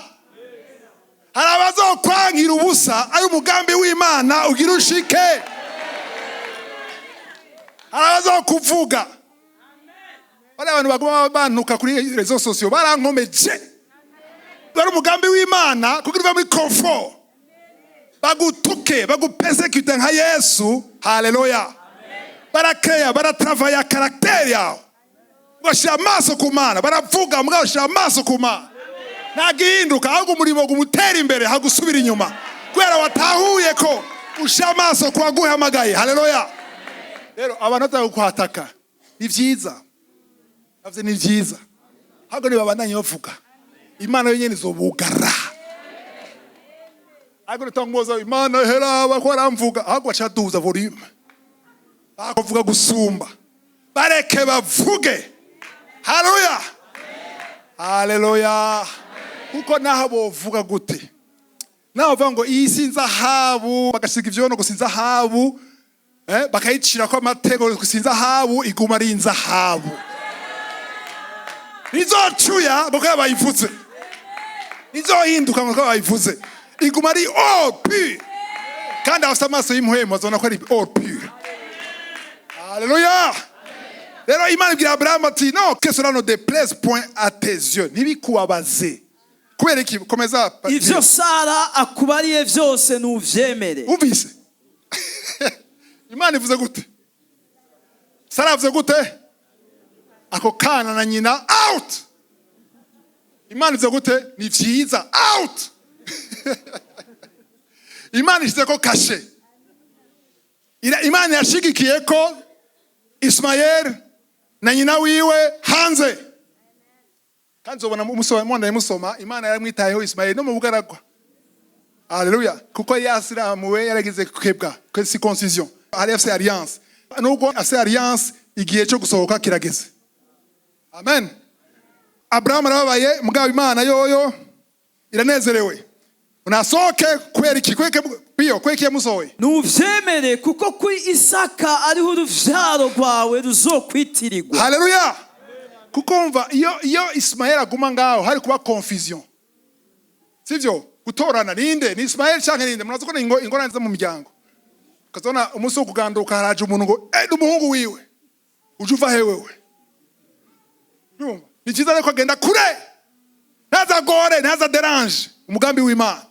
Hari abazokwankira ubusa, ari umugambi w'Imana ugira ushike. Hari abazokuvuga. Bariya abantu baguma bantuka kuri réseaux sociaux barankomeje. Bari umugambi w'Imana kugira uve muri confort, bagutuke, bagupersécute nka Yesu. Haleluya! Barakeya, baratravaya caractère yawe, ugashyira amaso ku Mana. Baravuga, mugabo ushyira amaso ku Mana, ntagihinduka. Ahubwo umurimo gumutera imbere, hagusubira inyuma, kubera watahuye ko ushyira amaso ku waguhamagaye. Haleluya! Rero abantu batagukwataka ni byiza, bavuze ni byiza. Ahubwo ntibabandanye bavuga, Imana yonyine izobugara. Ariko nitangoza Imana heraba ko baramvuga, ahubwo baca baduza volume, bakuvuga gusumba. Bareke bavuge. Haleluya, haleluya! Kuko naho bovuga gute, naho bavuga ngo iyi si inzahabu, bagasiga ivyono gusa inzahabu, bakayicira ko amatego gusa inzahabu, iguma ari inzahabu. Ntizocuya kuko bayivuze, ntizohinduka kuko bayivuze. Iguma ari or pur. Kandi abafite amaso y'imuhemu bazabona ko ari or pur. Haleluya! Rero Imana ibwira Aburahamu ati: "No, que cela ne déplaise point à tes yeux." Ntibikubabaze. Kubera iki? Komeza. Ivyo Sara akubariye vyose nuvyemere. Umvise Imana ivuze gute? Sara avuze gute? Ako kana na nyina out. Imana ivuze gute? Ni vyiza, out. Imana ishize ko cachet. Imana yashigikiye ko Ismael na nyina wiwe hanze. Kandi uzobona umusoma, mwana musoma, Imana yaramwitayeho Ismael no mu bugaragwa. Haleluya! Kuko yasiramuwe, yaragize kebwa, circoncision, hari afise alliance. Nubwo afise alliance, igihe cyo gusohoka kirageze. Amen. Abrahamu arababaye, mugabo Imana yoyo iranezerewe. Unasohoke. Kubera iki? Kubera biyo kubera iki yamusohoye? Nuvyemere, kuko kuri Isaka ariho uruvyaro rwawe ruzokwitirirwa. Haleluya! Kuko umva, iyo Ismael aguma ngaho, hari kuba confusion, sivyo? Gutorana ninde, ni Ismael canke ninde? Murazi ko ni ingorane zo mu miryango. Ukazona umunsi wo kuganduka haraje umuntu ngo: "Eh, ni umuhungu wiwe, uje uva he wewe?" Urumva? Ni cyiza rero ko agenda kure, ntazagore, ntaza dérange umugambi w'Imana.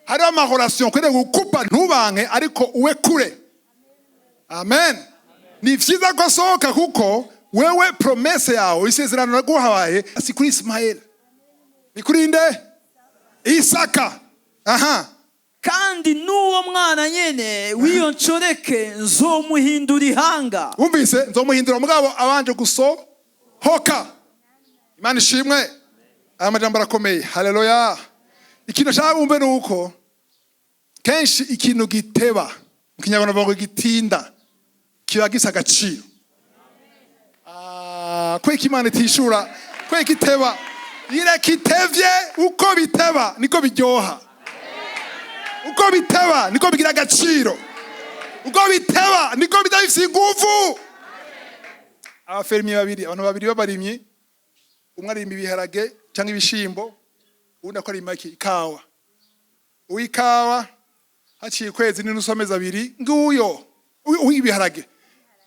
Hariho amahorasiyo ukwiriye gukupa, ntubanke, ariko uwe kure. Amen. Ni vyiza ko asohoka, kuko wewe promesse yawe, isezerano naguhaye, si kuri Ismael, ni kuri nde? Isaka. Aha. Kandi n'uwo mwana nyene w'iyo ncoreke nzomuhindura ihanga. Wumvise? Nzomuhindura, mugabo abanje guso. Hoka. Imana ishimwe. Aya majambo arakomeye. Haleluya. Ikintu nshaka wumve ni uko kenshi ikintu giteba, mu Kinyarwanda bavuga ngo gitinda, kiba gisa agaciro. Ah, kweka Imana itishura, kweka iteba, ireka itevye. Uko biteba niko biryoha, uko biteba niko bigira agaciro, uko biteba niko biba bifise inguvu. Aba fermiers babiri, abantu babiri b'abarimyi, umwe arima ibiharage cyangwa ibishimbo, uwundi akarima iki? Ikawa. Uw'ikawa haciye ukwezi n'inusu, amezi 2, nguyo. Uw'ibiharage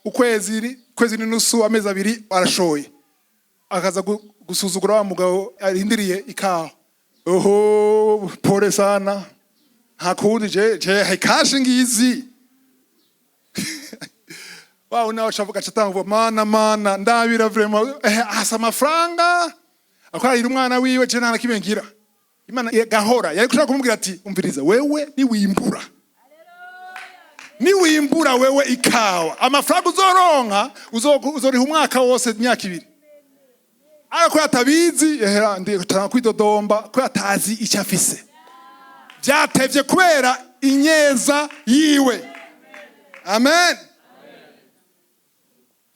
ukwezi n'inusu, amezi 2, arashoye, akaza gusuzugura wa mugabo arindiriye ikawa: "Oho, pole sana, nta kundi, je kashi ngizi." Wa nawe acavuga, aca, "Mana, mana, ndabira vraiment, asa amafaranga akorarira umwana wiwe, je nta na kimwe ngira." Imana gahora yari kushaka kumubwira ati: "Umviriza, wewe niwimbura wewe ikawa, amafaranga uzoronka uzoriha umwaka wose, imyaka 2." Ariko yatabizi, ehera ndi kwidodomba ko yatazi icyo afise. Byatevye kubera inyeza yiwe. Amen.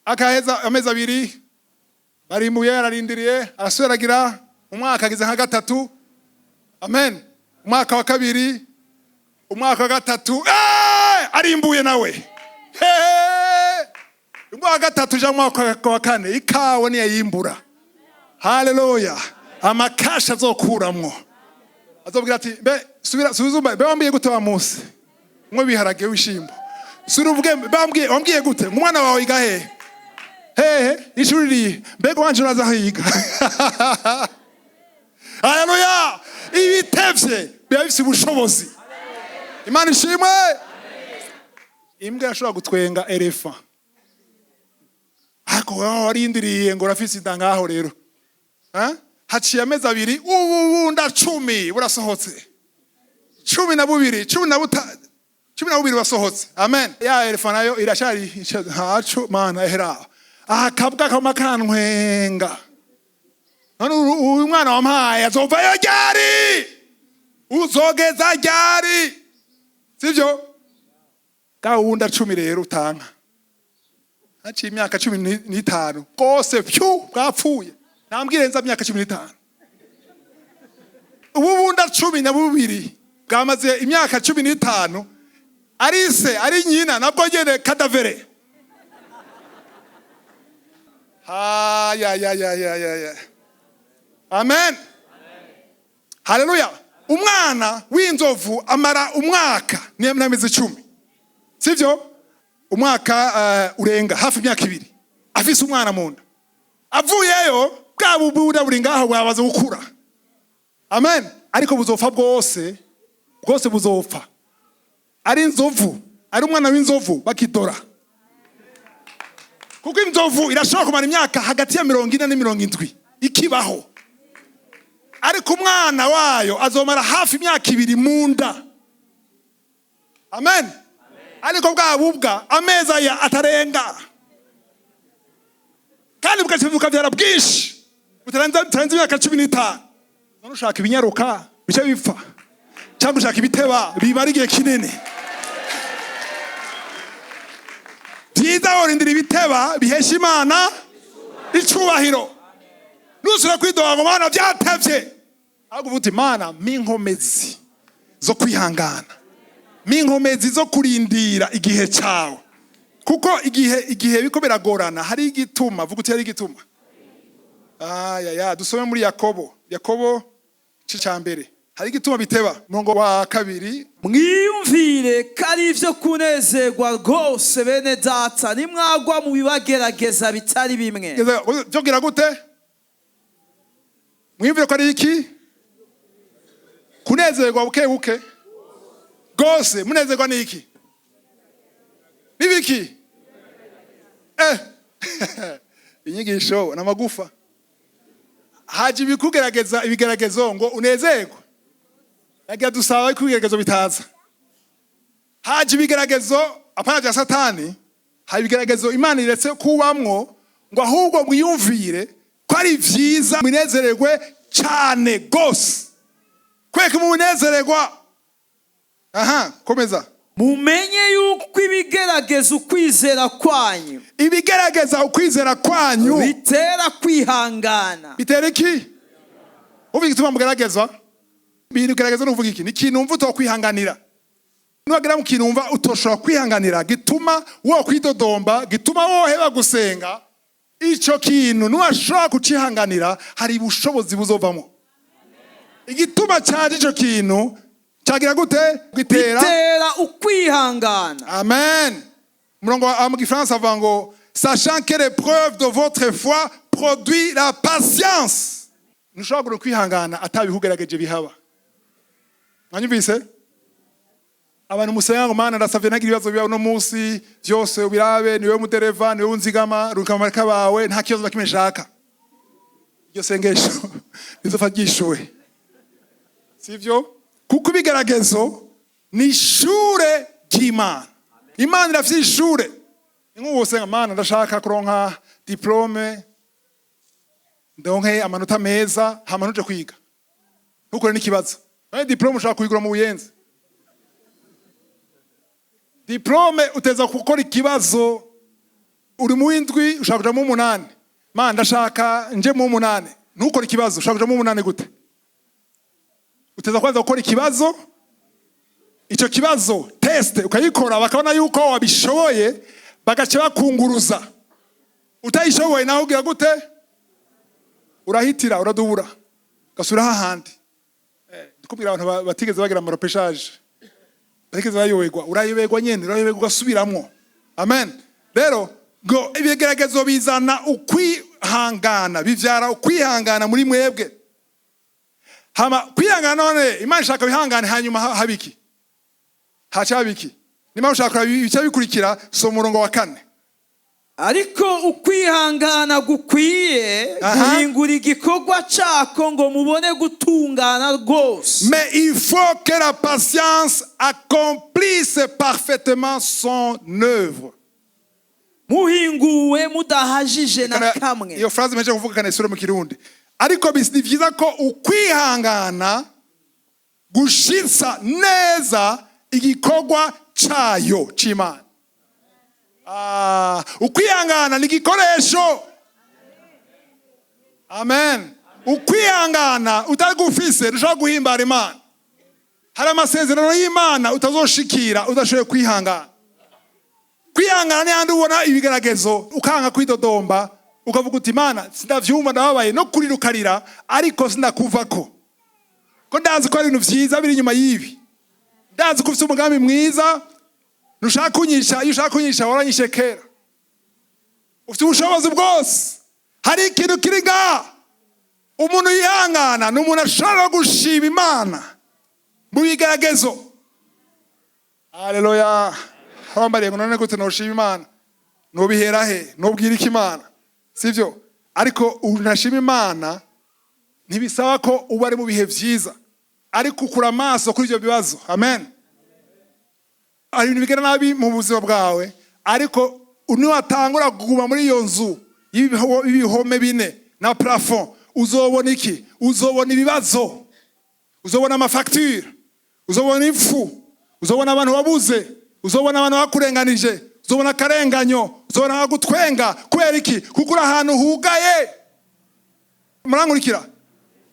Akaheza amezi 2, barimbuye, ararindiriye, arasubiragira umwaka, agize nka gatatu. Amen. Umwaka wa kabiri, umwaka wa gatatu, arimbuye nawe. Hey! Umwaka wa gatatu uja mu mwaka wa kane, ikawa niyayimbura. Haleluya. Amakasha azokuramwo, azobwira ati: "Mbe subira, subizumba, mbe wambwiye gute wa munsi umwe biharage w'ishimbo? Subira uvuge, mbe wambwiye gute ngo umwana wawe yiga hehe hehe, ishuri rihe? Mbega wanje uraza aho yiga?" Haleluya. Ibitevye biba bifise ubushobozi. Imana ishimwe. Imbwa irashobora gutwenga éléphant, ariko wowe warindiriye ngo urafise inda ngaho rero. Ha? Haciye amezi 2, ububunda 10 burasohotse, 12, 12 burasohotse. Amen. Ya éléphant nayo irashari ntaco. Mana, ehera aha, kabwa kama kantwenga. None uyu mwana wampaye azovayo ryari? Uzogeza ryari? Sivyo? Gahunda 10 rero utanka, haciye imyaka 15 bwose pyu, bwapfuye. Nambwire nza imyaka 15, ububunda 12 bwamaze imyaka 15, ari se ari nyina nabwo nyene cadavre. Ha ya ya ya ya ya ya. Amen, haleluya. Umwana w'inzovu amara umwaka n'amezi 10, sivyo? Umwaka urenga hafi imyaka 2 afise umwana mu nda. Avuyeyo, bwa bubuda buri ngaho bwabaze gukura. Amen. Ariko buzopfa bwose, bwose buzopfa, ari inzovu, ari umwana w'inzovu bakidora, kuko inzovu irashobora kumara imyaka hagati ya 40 na 70 ikibaho, ariko umwana wayo azomara hafi imyaka 2 mu nda. Amen. Ariko bwa bubwa amezi aya atarenga, kandi bukabyara bwinshi butarenze imyaka 15. None ushaka ibinyaruka bice bipfa, cyangwa ushaka ibiteba bibara igihe kinini? Byiza worindira ibiteba bihesha Imana icubahiro. Nusubira kwidoga ngo: "Mana, byatevye," ahubwo uvuga uti: "Mana, minkomezi zo kwihangana, minkomezi zo kurindira igihe cyawe," kuko igihe biko biragorana hari igituma. Vuga uti: "Hari igituma." Aya dusome muri Yakobo, Yakobo igice cya mbere. Hari igituma biteba, umurongo wa 2. Mwiyumvire ko ari ibyo kunezerwa rwose, bene data, nimwagwa mu bibagerageza bitari bimwe. Byo gute? Mwiyumvire ko ari iki? Kunezerwa buke buke rwose. Munezerwa ni iki? Nibiki? Inyigisho n'amagufa. Haje ibikugerageza, ibigeragezo, ngo unezerwe. Yagira dusaba ko ibigeragezo bitaza. Haje ibigeragezo, apana bya Satani, hari ibigeragezo Imana iretse kubamwo. Ngo ahubwo mwiyumvire ko ari vyiza, mwinezererwe cyane gose. Kweka munezererwa. Aha, komeza. Mumenye yuko ibigerageza ukwizera kwanyu Ibigerageza ukwizera kwanyu bitera kwihangana. Bitera iki? Uvuga igituma mugeragezwa. Ibintu gerageza ni uvuga iki? Ni ikintu wumva utokwihanganira. Niwagera mu kintu wumva utoshobora kwihanganira, gituma wo kwidodomba, gituma woheba gusenga, ico kintu niwashobora kucihanganira, hari ubushobozi buzovamo. Igituma cyaje ico kintu cyagira gute? Gitera Bitera ukwihangana. Amen. Murongo mu gifaransa avuga ngo sachant que l'épreuve de votre foi produit la patience. Ntushobora kwihangana atabihugerageje bihaba. Mwanyumvise? Abantu musenga ngo Mana, ndasavye ntagira ibibazo biba uno munsi, vyose ubirabe, niwe mudereva, niwe unzigama, ruka amarika bawe, nta kibazo na kimwe nshaka. Iryo sengesho rizopfa ryishuwe, sivyo? Kuko ibigeragezo ni ishure ry'Imana. Imana irafise ishure. Ni nk'ubu usenga: Mana, ndashaka kuronka diplôme, ndonke amanota meza, hama ntuje kwiga, ntukore n'ikibazo. None diplôme ushaka kuyigura mu Buyenzi? Diplôme uteza gukora ikibazo. Uri mu w'indwi, ushaka kuja mu w'umunani. Mana, ndashaka nje mu w'umunani. Ntukore ikibazo, ushaka kuja mu w'umunani gute? Uteza kwanza gukora ikibazo. Icyo kibazo, test, ukayikora, bakabona yuko wabishoboye, bagaca bakunguruza. Utayishoboye nawe ugira gute? Urahitira, uradubura, ugasubira hahandi. Ndikubwira abantu batigeze bagira ama repêchage, batigeze bayoberwa. Urayoberwa nyene, urayoberwa, ugasubiramwo. Amen. Rero ngo ibigeragezo bizana ukwihangana, bivyara ukwihangana muri mwebwe. Hama kwihangana, none Imana ishaka wihangane, hanyuma haba iki? Haca haba iki? Niba ushaka kuraba ibice bikurikira, soma umurongo wa 4. Ariko ukwihangana gukwiye guhingura igikorwa cako, ngo mubone gutungana rwose. Mais il faut que la patience accomplisse parfaitement son œuvre. Muhinguwe, mudahajije na kamwe. Iyo phrase mpejeje kuvuga kanesura mu Kirundi. Ariko ni vyiza ko ukwihangana gushitsa neza igikorwa cayo c'Imana. Ah, ukwihangana ni igikoresho. Amen. Ukwihangana utagufise, ntushobora guhimbara Imana. Hari amasezerano y'Imana utazoshikira udashoboye kwihangana. Kwihangana ni handi ubona ibigeragezo, ukanga kwidodomba, ukavuga uti: Imana, sindavyumva, ndababaye, no kurira ukarira, ariko sindakuvako, ko ndazi ko hari ibintu vyiza biri inyuma y'ibi, ndazi ko ufite umugambi mwiza, ntushaka kunyisha. Iyo ushaka kunyisha waranyishe kera. Ufite ubushobozi bwose. Hari ikintu kiri ngaha. Umuntu yihangana ni umuntu ashobora gushima Imana mu bigeragezo. Haleluya! Bambariye ngo none gute noshima Imana? Nobihera he? Nobwira iki Imana? Sivyo? Ariko unashima Imana ntibisaba ko uba ari mu bihe vyiza, ariko ukura amaso kuri ibyo bibazo. Amen. Hari ibintu bigera nabi mu buzima bwawe, ariko niwatangura kuguma muri iyo nzu y'ibihome bine na plafond, uzobona iki? Uzobona ibibazo, uzobona ama factures, uzobona impfu, uzobona abantu wabuze, uzobona abantu bakurenganije, uzobona akarenganyo, uzobona abagutwenga. Kubera iki? Kuko uri ahantu hugaye. Murankurikira?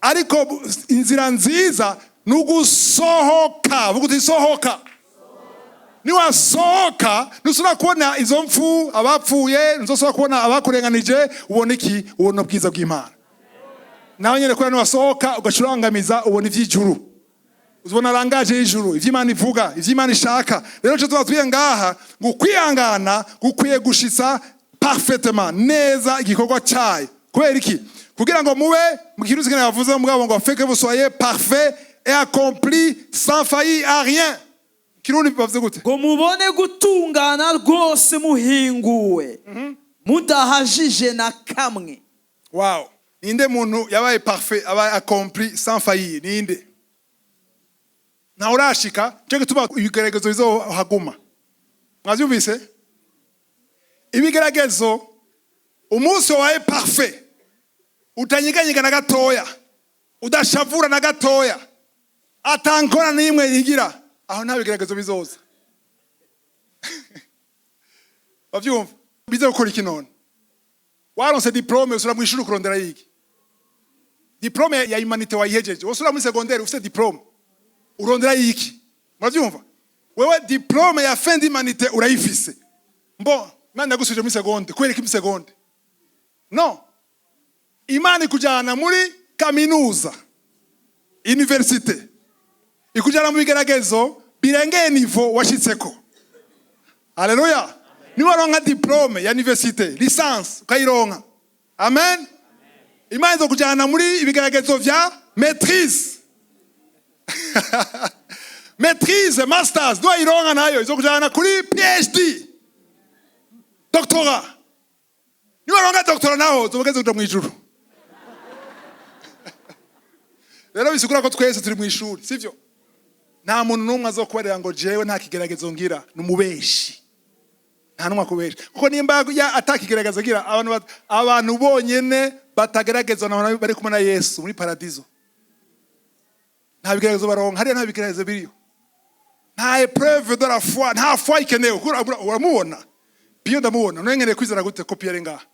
Ariko inzira nziza ni ugusohoka. Vuga uti: sohoka. Niwasohoka, ntusubira kubona izo mfu, abapfuye, ntuzosubira kubona abakurenganije. Ubona iki? Ubona ubwiza bw'Imana. Nawe nyine kubera niwasohoka ugacurangamiza, ubona iby'ijuru, uzibona langage y'ijuru, ivy'Imana ivuga, ivy'Imana ishaka. Rero ico tuba ngaha ngo kwihangana gukwiye gushitsa parfaitement, neza, igikorwa cyayo. Kubera iki? Kugira ngo mube, mu Kirundi kene bavuze mugabo ngo afin que vous soyez parfait et accompli, sans faillir à rien. Kirundi bavuze gute? Ngo mubone gutungana rwose, muhinguwe, mudahajije na kamwe. Wow! Ninde muntu yabaye parfait, abaye accompli, sans faillir? Ninde? Ntawe urashika. Cyo gituma ibigeragezo bizohaguma. Mwavyumvise? Ibigeragezo, Umunsi wabaye parfait, utanyiganyiga na gatoya, udashavura na gatoya, atankora n'imwe yigira, aho nta bigeragezo bizoza. Bavyumva? Bize gukora iki none? Waronse diplôme, usura mu ishuri kurondera yiki? Diplôme ya humanité wayihejeje, usura muri secondaire ufite diplôme, urondera yiki? Muravyumva? Wewe diplôme ya fin d'humanité urayifise, mbo Imana yagusubije muri seconde kubera iki? Muri seconde no Imana ikujyana muri kaminuza, université, ikujyana mu bigeragezo birengeye niveau washitseko. Haleluya! Niba waronka diplôme ya université, licence ukayironka, amen, Imana izokujyana muri ibigeragezo vya maîtrise. Maîtrise, masters niwayironka, nayo izokujyana kuri PhD, doctorat. Niwaronka doctorat naho uzoba ugeze kuja mw'ijuru. Rero bisigura ko twese turi mu ishuri, sivyo? Nta muntu n'umwe azokubarira ngo jewe nta kigeragezo ngira, ni umubeshi. Nta n'umwe akubesha, kuko nimba atakigerageza agira, abantu bonyene batageragezwa ni abantu bari kumwe na Yesu muri paradizo. Nta bigeragezo baronka hariya, nta bigeragezo biriyo, nta épreuve de la foi, nta foi ikenewe, kuko uramubona. Piyo ndamubona, none nkeneye kwizera gute ko Piyo ari ngaha?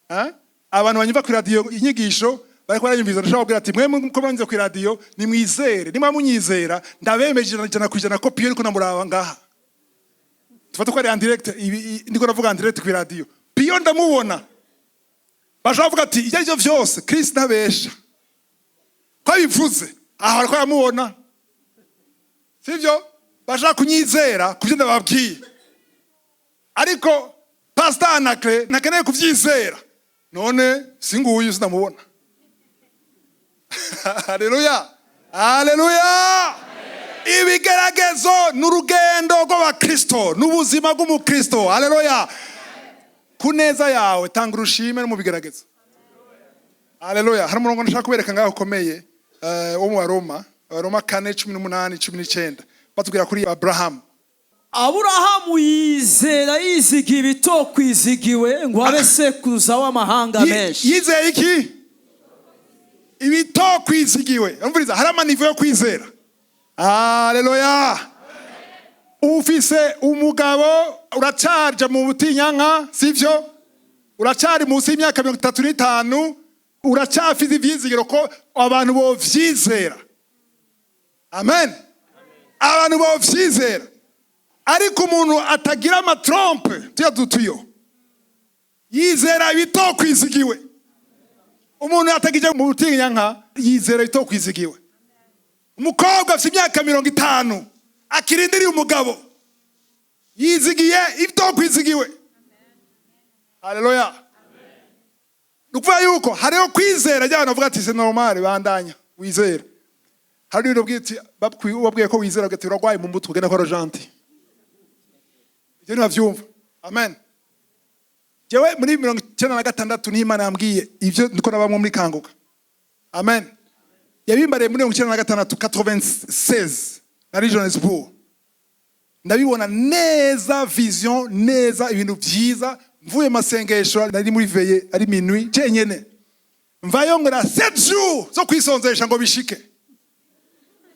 Ha? Abantu banyumva ku radiyo inyigisho bariko baranyumviza, ndashobora kubwira ati: mwe ko mwanyuze ku radiyo, nimwizere. Nimba munyizera, ndabemeje 100% ko Piyo ariko namuraba ngaha. Tufate ko ari en direct, ndiko ndavuga en direct ku radiyo, Piyo ndamubona. Bashobora kuvuga ati: ibyo aribyo vyose, Kristo ntabesha ko abivuze aho, ariko aramubona, sivyo? Bashaka kunyizera ku byo ndababwiye, ariko Pastor Anakle ntakeneye kuvyizera. None singuyu, sinamubona. Haleluya, haleluya! Ibigeragezo ni urugendo rw'abakristo, n'ubuzima bw'umukristo. Haleluya! Ku neza yawe, tanga urushime no mu bigeragezo. Haleluya! Hari umurongo ndashaka kubereka ngaho ukomeye, wo mu Baroma, Abaroma 4:18, 19, batubwira kuri Aburahamu. Aburahamu yizera yizigiye ibitokwizigiwe ngo abe sekuruza w'amahanga menshi. Yizeye iki? Ibitokwizigiwe. Umviriza, hari ama niveau yo kwizera. Haleluya! Ufise umugabo, uracarja mu butinyanka, sivyo? Uracari munsi y'imyaka 35, uracyafise ivyizigiro ko abantu bovyizera. Amen, abantu bovyizera. Ariko umuntu atagira ama trompes, tuya dutuyo, yizera ibitokwizigiwe. Umuntu atagije mu butinyanka yizera ibitokwizigiwe. Umukobwa afite imyaka 50 akirindiriye umugabo, yizigiye ibitokwizigiwe. Haleluya! Ni ukuvuga yuko hariho kwizera ry'abantu bavuga ati: c'est normal, bandanya wizera. Hari ibintu ubabwiye ko wizera, ati: urarwaye mu mutwe, ugenda kwa rojanti. Ibyo ntibavyumva. Amen. Jewe muri 96 niho Imana yambwiye ibyo ndiko nabamwo muri Kanguka. Amen. Yabimbariye muri 96, 96, nari Johannesburg, ndabibona neza, vision neza, ibintu byiza. Mvuye masengesho, nari muri veillée, ari minuit cenyene, mvayo ngora 7 jours zo kwisonzesha ngo bishike.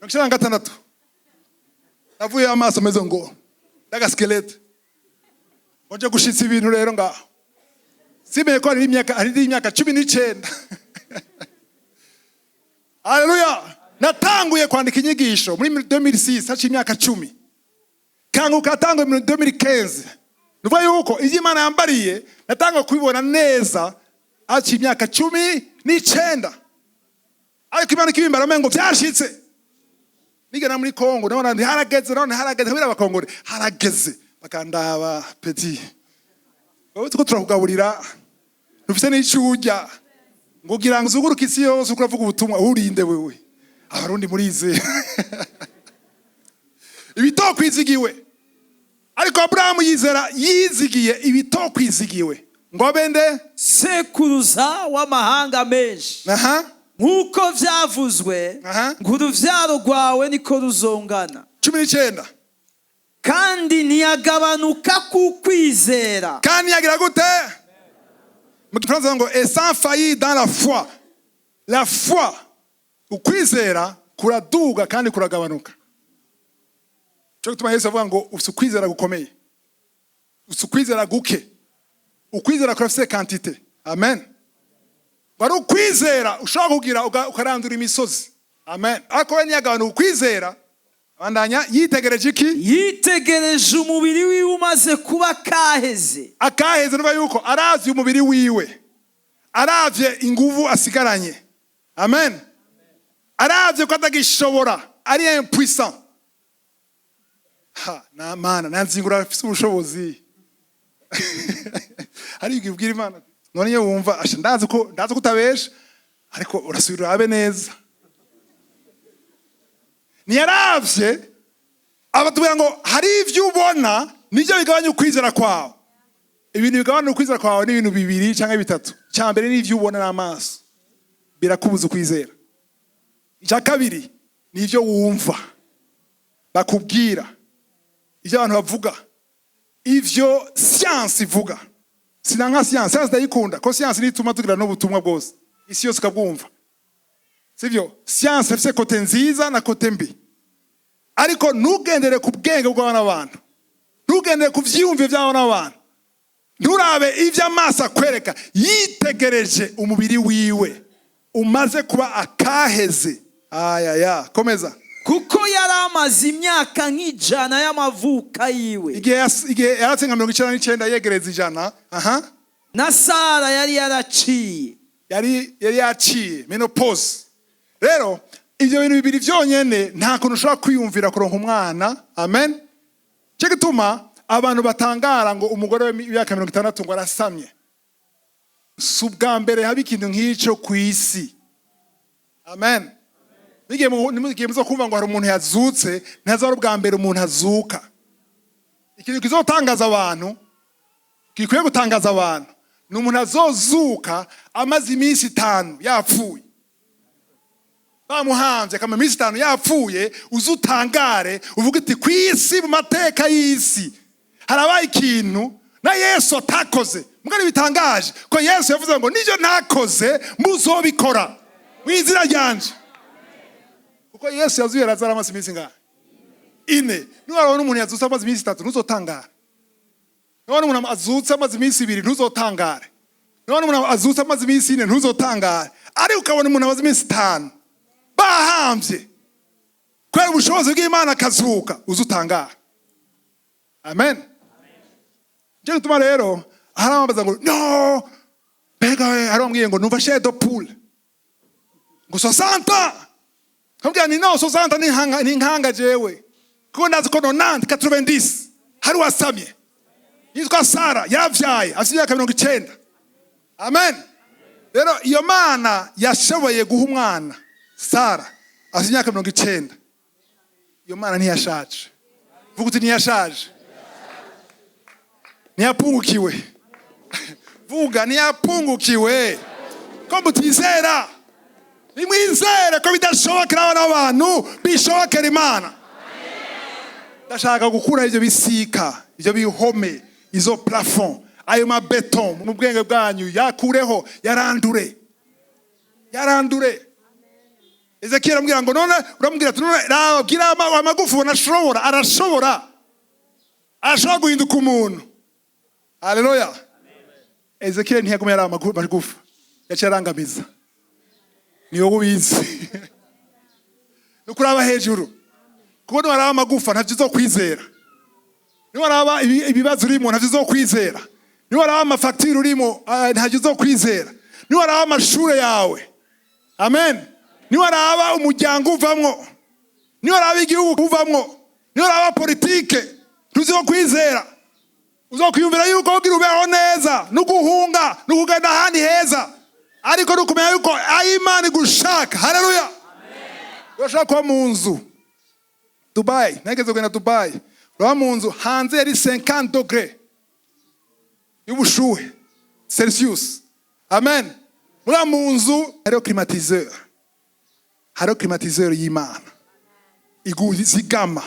96 navuye amaso ameze ngo ndaga squelette, ngo nje gushitsa ibintu. Rero ngaho simenye ko hari imyaka 19. Haleluya! Natanguye kwandika inyigisho muri 2006, haciye imyaka 10. Kanguka yatanguye muri 2015. Nuvuga yuko ibyo Imana yambariye natanguye kubibona neza haciye imyaka 19, ariko Imana ikibimbara ngo byashitse. Nigera muri Kongo nabona nti harageze, none harageze. Kubera abakongore harageze, bakandaba: petit, wowe tuko turakugaburira, ntufise n'icyo urya, ngo ugira ngo uzuguruke isi yose uko uravuga ubutumwa, urinde wewe? Abarundi murize ibitokwizigiwe. Ariko Aburahamu yizera yizigiye ibitokwizigiwe ngo abe nde? Sekuruza w'amahanga menshi, nk'uko vyavuzwe ngo: uruvyaro rwawe niko ruzongana. 19. Kandi ntiyagabanuka ku kwizera. Kandi yagira gute? Mu Gifaransa ngo "et sans faillir dans la foi". La foi, ukwizera kuraduga kandi kuragabanuka. Cyo gituma Yesu avuga ngo ufite ukwizera gukomeye, ufite ukwizera guke. Ukwizera kurafise quantité. Amen. Wari ukwizera ushobora kugira ukarandura imisozi. Amen. Ariko we ntiyagabanuka ukwizera, abandanya yitegereje iki? Yitegereje umubiri wiwe umaze kuba kaheze. Akaheze nuva yuko aravye umubiri wiwe, aravye inguvu asigaranye, amen, aravye ko atagishobora, ari impuissant. Ha na Mana nanzingura afise ubushobozi. Hari igihe ubwira Imana, none iyo wumva asha, ndazi ko utabesha, ariko urasubira urabe neza. Ntiyaravye abatubwira ngo hari ivyo ubona nibyo bigabanya ukwizera kwawe. Ibintu bigabanya ukwizera kwawe ni ibintu bibiri cyangwa bitatu. Icya mbere ni ibyo ubona n'amaso, birakubuza ukwizera. Icya kabiri ni ibyo wumva bakubwira, ibyo abantu bavuga, ibyo siyansi ivuga. Sinanka siyansi, siyansi ndayikunda, ko siyansi niyo ituma tugira n'ubutumwa bwose, isi yose ikabwumva, sibyo? Siyansi ifite côté nziza na côté mbi, ariko ntugendere ku bwenge bw'abana b'abantu, ntugendere ku vyiyumviro by'abana b'abantu, nturabe ibyo amaso akwereka. Yitegereje umubiri wiwe umaze kuba akaheze. Ayaya, komeza. Kuko yari amaze imyaka nk'ijana y'amavuka yiwe. Igihe yaratse nka 99, yegereza 100, aha. Na Sara yari yaraciye. Yari yaciye ménopause. Rero ibyo bintu bibiri byonyene, nta kuntu ushobora kwiyumvira kuronka umwana. Amen. Cyo gituma abantu batangara ngo umugore w'imyaka 60 ngo arasamye. Si ubwa mbere haba ikintu nk'icyo ku isi. Amen. N'igihe muzo kumva ngo hari umuntu yazutse, ntazaba ari ubwa mbere umuntu azuka. Ikintu kizotangaza abantu, gikwiye gutangaza abantu, ni umuntu azozuka amaze iminsi 5 yapfuye, bamuhanze, akamara iminsi 5 yapfuye. Uze utangare, uvuge uti ku isi, mu mateka y'isi, harabaye ikintu na Yesu atakoze. Mugari bitangaje ko Yesu yavuze ngo nibyo ntakoze muzobikora mu izina ryanje, kuko Yesu yazuye Lazaro amaze iminsi ngahe? 4. Niwarabona umuntu yazutse amaze iminsi 3, ntuzotangare. Niwabona umuntu azutse amaze iminsi 2, ntuzotangare. Niwabona umuntu azutse amaze iminsi 4, ntuzotangare. Ariko ukabona umuntu amaze iminsi 5 bahambye, kubera ubushobozi bw'Imana akazuka, uze utangare. Amen. Nicyo gituma rero hari abambaza ngo no mbega we, hari abambwiye ngo numva chair de poule ngo 60. Nkabwira ni no 60 ni nkanga, ni nkanga jewe, kuko ndazi ko 90, 90 hari wasamye yitwa Sara, yaravyaye afite imyaka 90. Amen. Rero iyo Mana yashoboye guha umwana Sara afite imyaka 90, iyo Mana ntiyashaje. Vuga uti ntiyashaje, ntiyapungukiwe. Vuga ntiyapungukiwe. Ko mutizera? Nimwizere ko bidashobokera abana b'abantu, bishobokera Imana. Ndashaka gukura ibyo bisika, ibyo bihome, izo plafond, ayo mabeton mu bwenge bwanyu, yakureho, yarandure, yarandure. Ezekiel aramubwira ngo none uramubwira ati none raba, bwira amagufa ubona ashobora, arashobora guhinduka umuntu. Haleluya. Ezekiel ntiyagumye ari amagufa, yaciye arangamiza. Ni wowe ubizi, ni ukuraba hejuru, kuko niwaraba amagufa ntavyo uzokwizera, niwaraba ibibazo urimo ntavyo uzokwizera, niwaraba amafagitire urimo ntavyo uzokwizera, niwaraba amashure yawe, amen, niwaraba umuryango uvamwo, niwaraba igihugu uvamwo, niwaraba politike, ntuzokwizera. Uzokwiyumvira yuko kugira ubeho neza no guhunga no kugenda ahandi heza, ariko ni ukumenya yuko aho Imana igushaka. Haleluya. Urashobora kuba mu nzu Dubai, nageze kugenda Dubai, uraba mu nzu hanze yari 50 degrés y'ubushuhe Celsius, amen, muri mu nzu hariho climatiseur, hariho climatiseur y'Imana iguzigama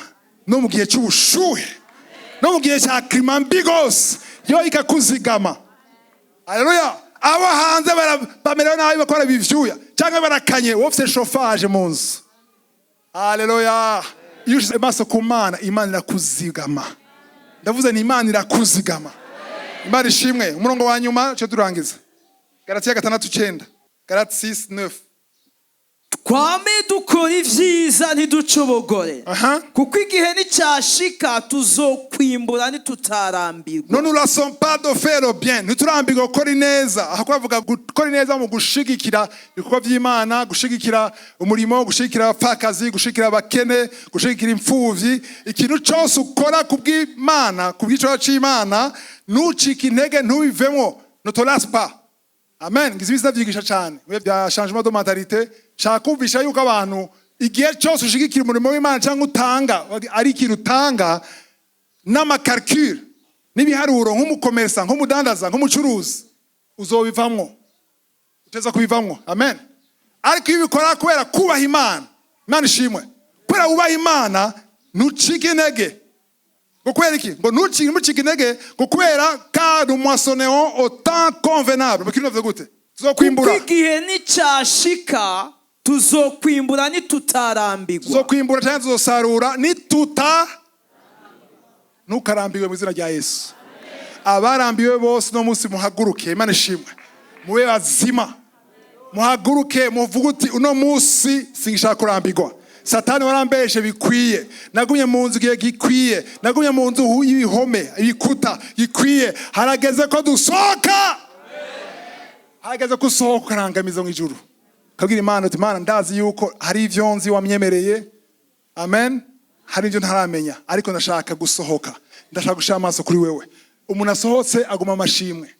no mu gihe cy'ubushuhe, no mu gihe cya climat mbi gose, yo ikakuzigama. Haleluya. Abo hanze bamerewe nabi, bakora ivyuya cyangwa barakanye, wowe ufite chauffage mu nzu. Haleluya! Iyo ushize amaso ku Mana, Imana irakuzigama. Ndavuze ni Imana irakuzigama. Imana ishimwe. Umurongo wa nyuma cyo turangiza, Galatiya 6:9, Galates 6:9. Twame dukora ibyiza, ntiducogore, kuko igihe nicyashika tuzokwimbura nitutarambirwa. Ne nous lassons pas de faire le bien. Ntiturambirwe gukora ineza. Aha kubavuga gukora ineza mu gushigikira ibikorwa by'Imana, gushigikira umurimo, gushigikira abapfakazi, gushigikira abakene, gushigikira imfuvyi. Ikintu cyose ukora ku bw'Imana, ku bw'icyo cy'Imana, ntucike intege, ntubivemo. Ne te lasse pas. Amen. Ngize ibisa byigisha cyane mu bya changement de mentalité. Shaka kumvisha yuko abantu, igihe cyose ushigikira umurimo w'Imana cyangwa utanga, ari ikintu utanga n'ama calcul n'ibiharuro, nk'umukomersa, nk'umudandaza, nk'umucuruzi, uzobivamwo, uteza kubivamwo. Amen. Ariko iyo ubikora kubera kubaha Imana, Imana ishimwe, kubera wubaha Imana, ntucike intege. Ngo kubera iki? Ngo ntucike intege, ngo kubera car nous moissonnerons au temps convenable. Mu kirundi bavuze gute? Tuzokwimbura. Kuko igihe nicyashika tuzokwimbura nitutarambirwa. Tuzokwimbura cyangwa tuzosarura nituta. Ntukarambiwe mu izina rya Yesu. Abarambiwe bose, uno munsi muhaguruke. Imana ishimwe. Mube bazima, muhaguruke, muvuge uti: "Uno munsi singishaka kurambirwa. Satani, warambeshe bikwiye. Nagumye mu nzu igihe gikwiye, nagumye mu nzu y'ibihome, ibikuta gikwiye. Harageze ko dusohoka." Harageze ko usohoka, ukarangamiza mu ijuru, ukabwira Imana uti: "Imana, ndazi yuko hari ibyo nzi wamyemereye. Amen. Hari ibyo ntaramenya, ariko ndashaka gusohoka, ndashaka gushyira amaso kuri wewe." Umuntu asohotse aguma amashimwe,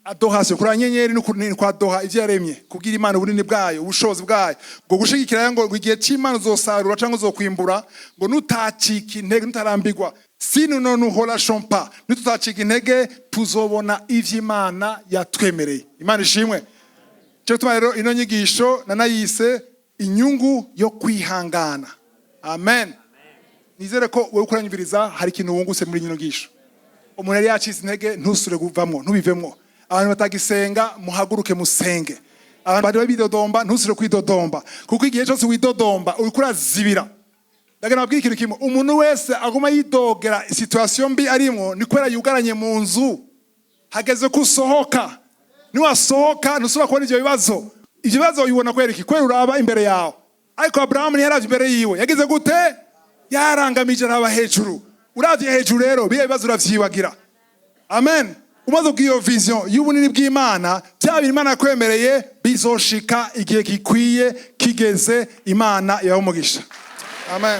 adoration kuri nyenyeri no kwa doha ivyo yaremye, kubwira Imana ubunini bwayo, ubushobozi bwayo, ngo gushigikira ngo igihe c'Imana uzosarura cyangwa uzokwimbura, ngo nutacika intege, nutarambirwa. Si nous ne nous relâchons pas, nitutacika intege, tuzobona ivyo Imana yatwemereye. Imana ishimwe. Cyo gituma rero ino nyigisho nanayise "Inyungu yo kwihangana". Amen. Nizere ko wowe ukuranyumviriza hari ikintu wungutse muri ino nyigisho. Umuntu yari yacitse intege, ntusure kuvamwo, ntubivemwo. Abantu batagisenga, muhaguruke musenge. Abantu bari bidodomba, ntusure kwidodomba, kuko igihe cyose widodomba uriko urazibira. Ndagira nabwira ikintu kimwe: umuntu wese aguma yidogera situation mbi arimwo, ni kubera yugaranye mu nzu. Hageze ko usohoka. Niwasohoka, ntusubira kubona ivyo bibazo. Ivyo bibazo ubibona kubera iki? Kubera uraba imbere yawe. Ariko Aburahamu ntiyaravye imbere yiwe. Yagize gute? Yarangamije, araba hejuru. Uravye hejuru rero, biriya bibazo uravyibagira. Amen. Umaze kugira iyo vision y'ubunini bw'Imana, bya bintu Imana yakwemereye bizoshika igihe gikwiye kigeze. Imana ibahe umugisha. Amen.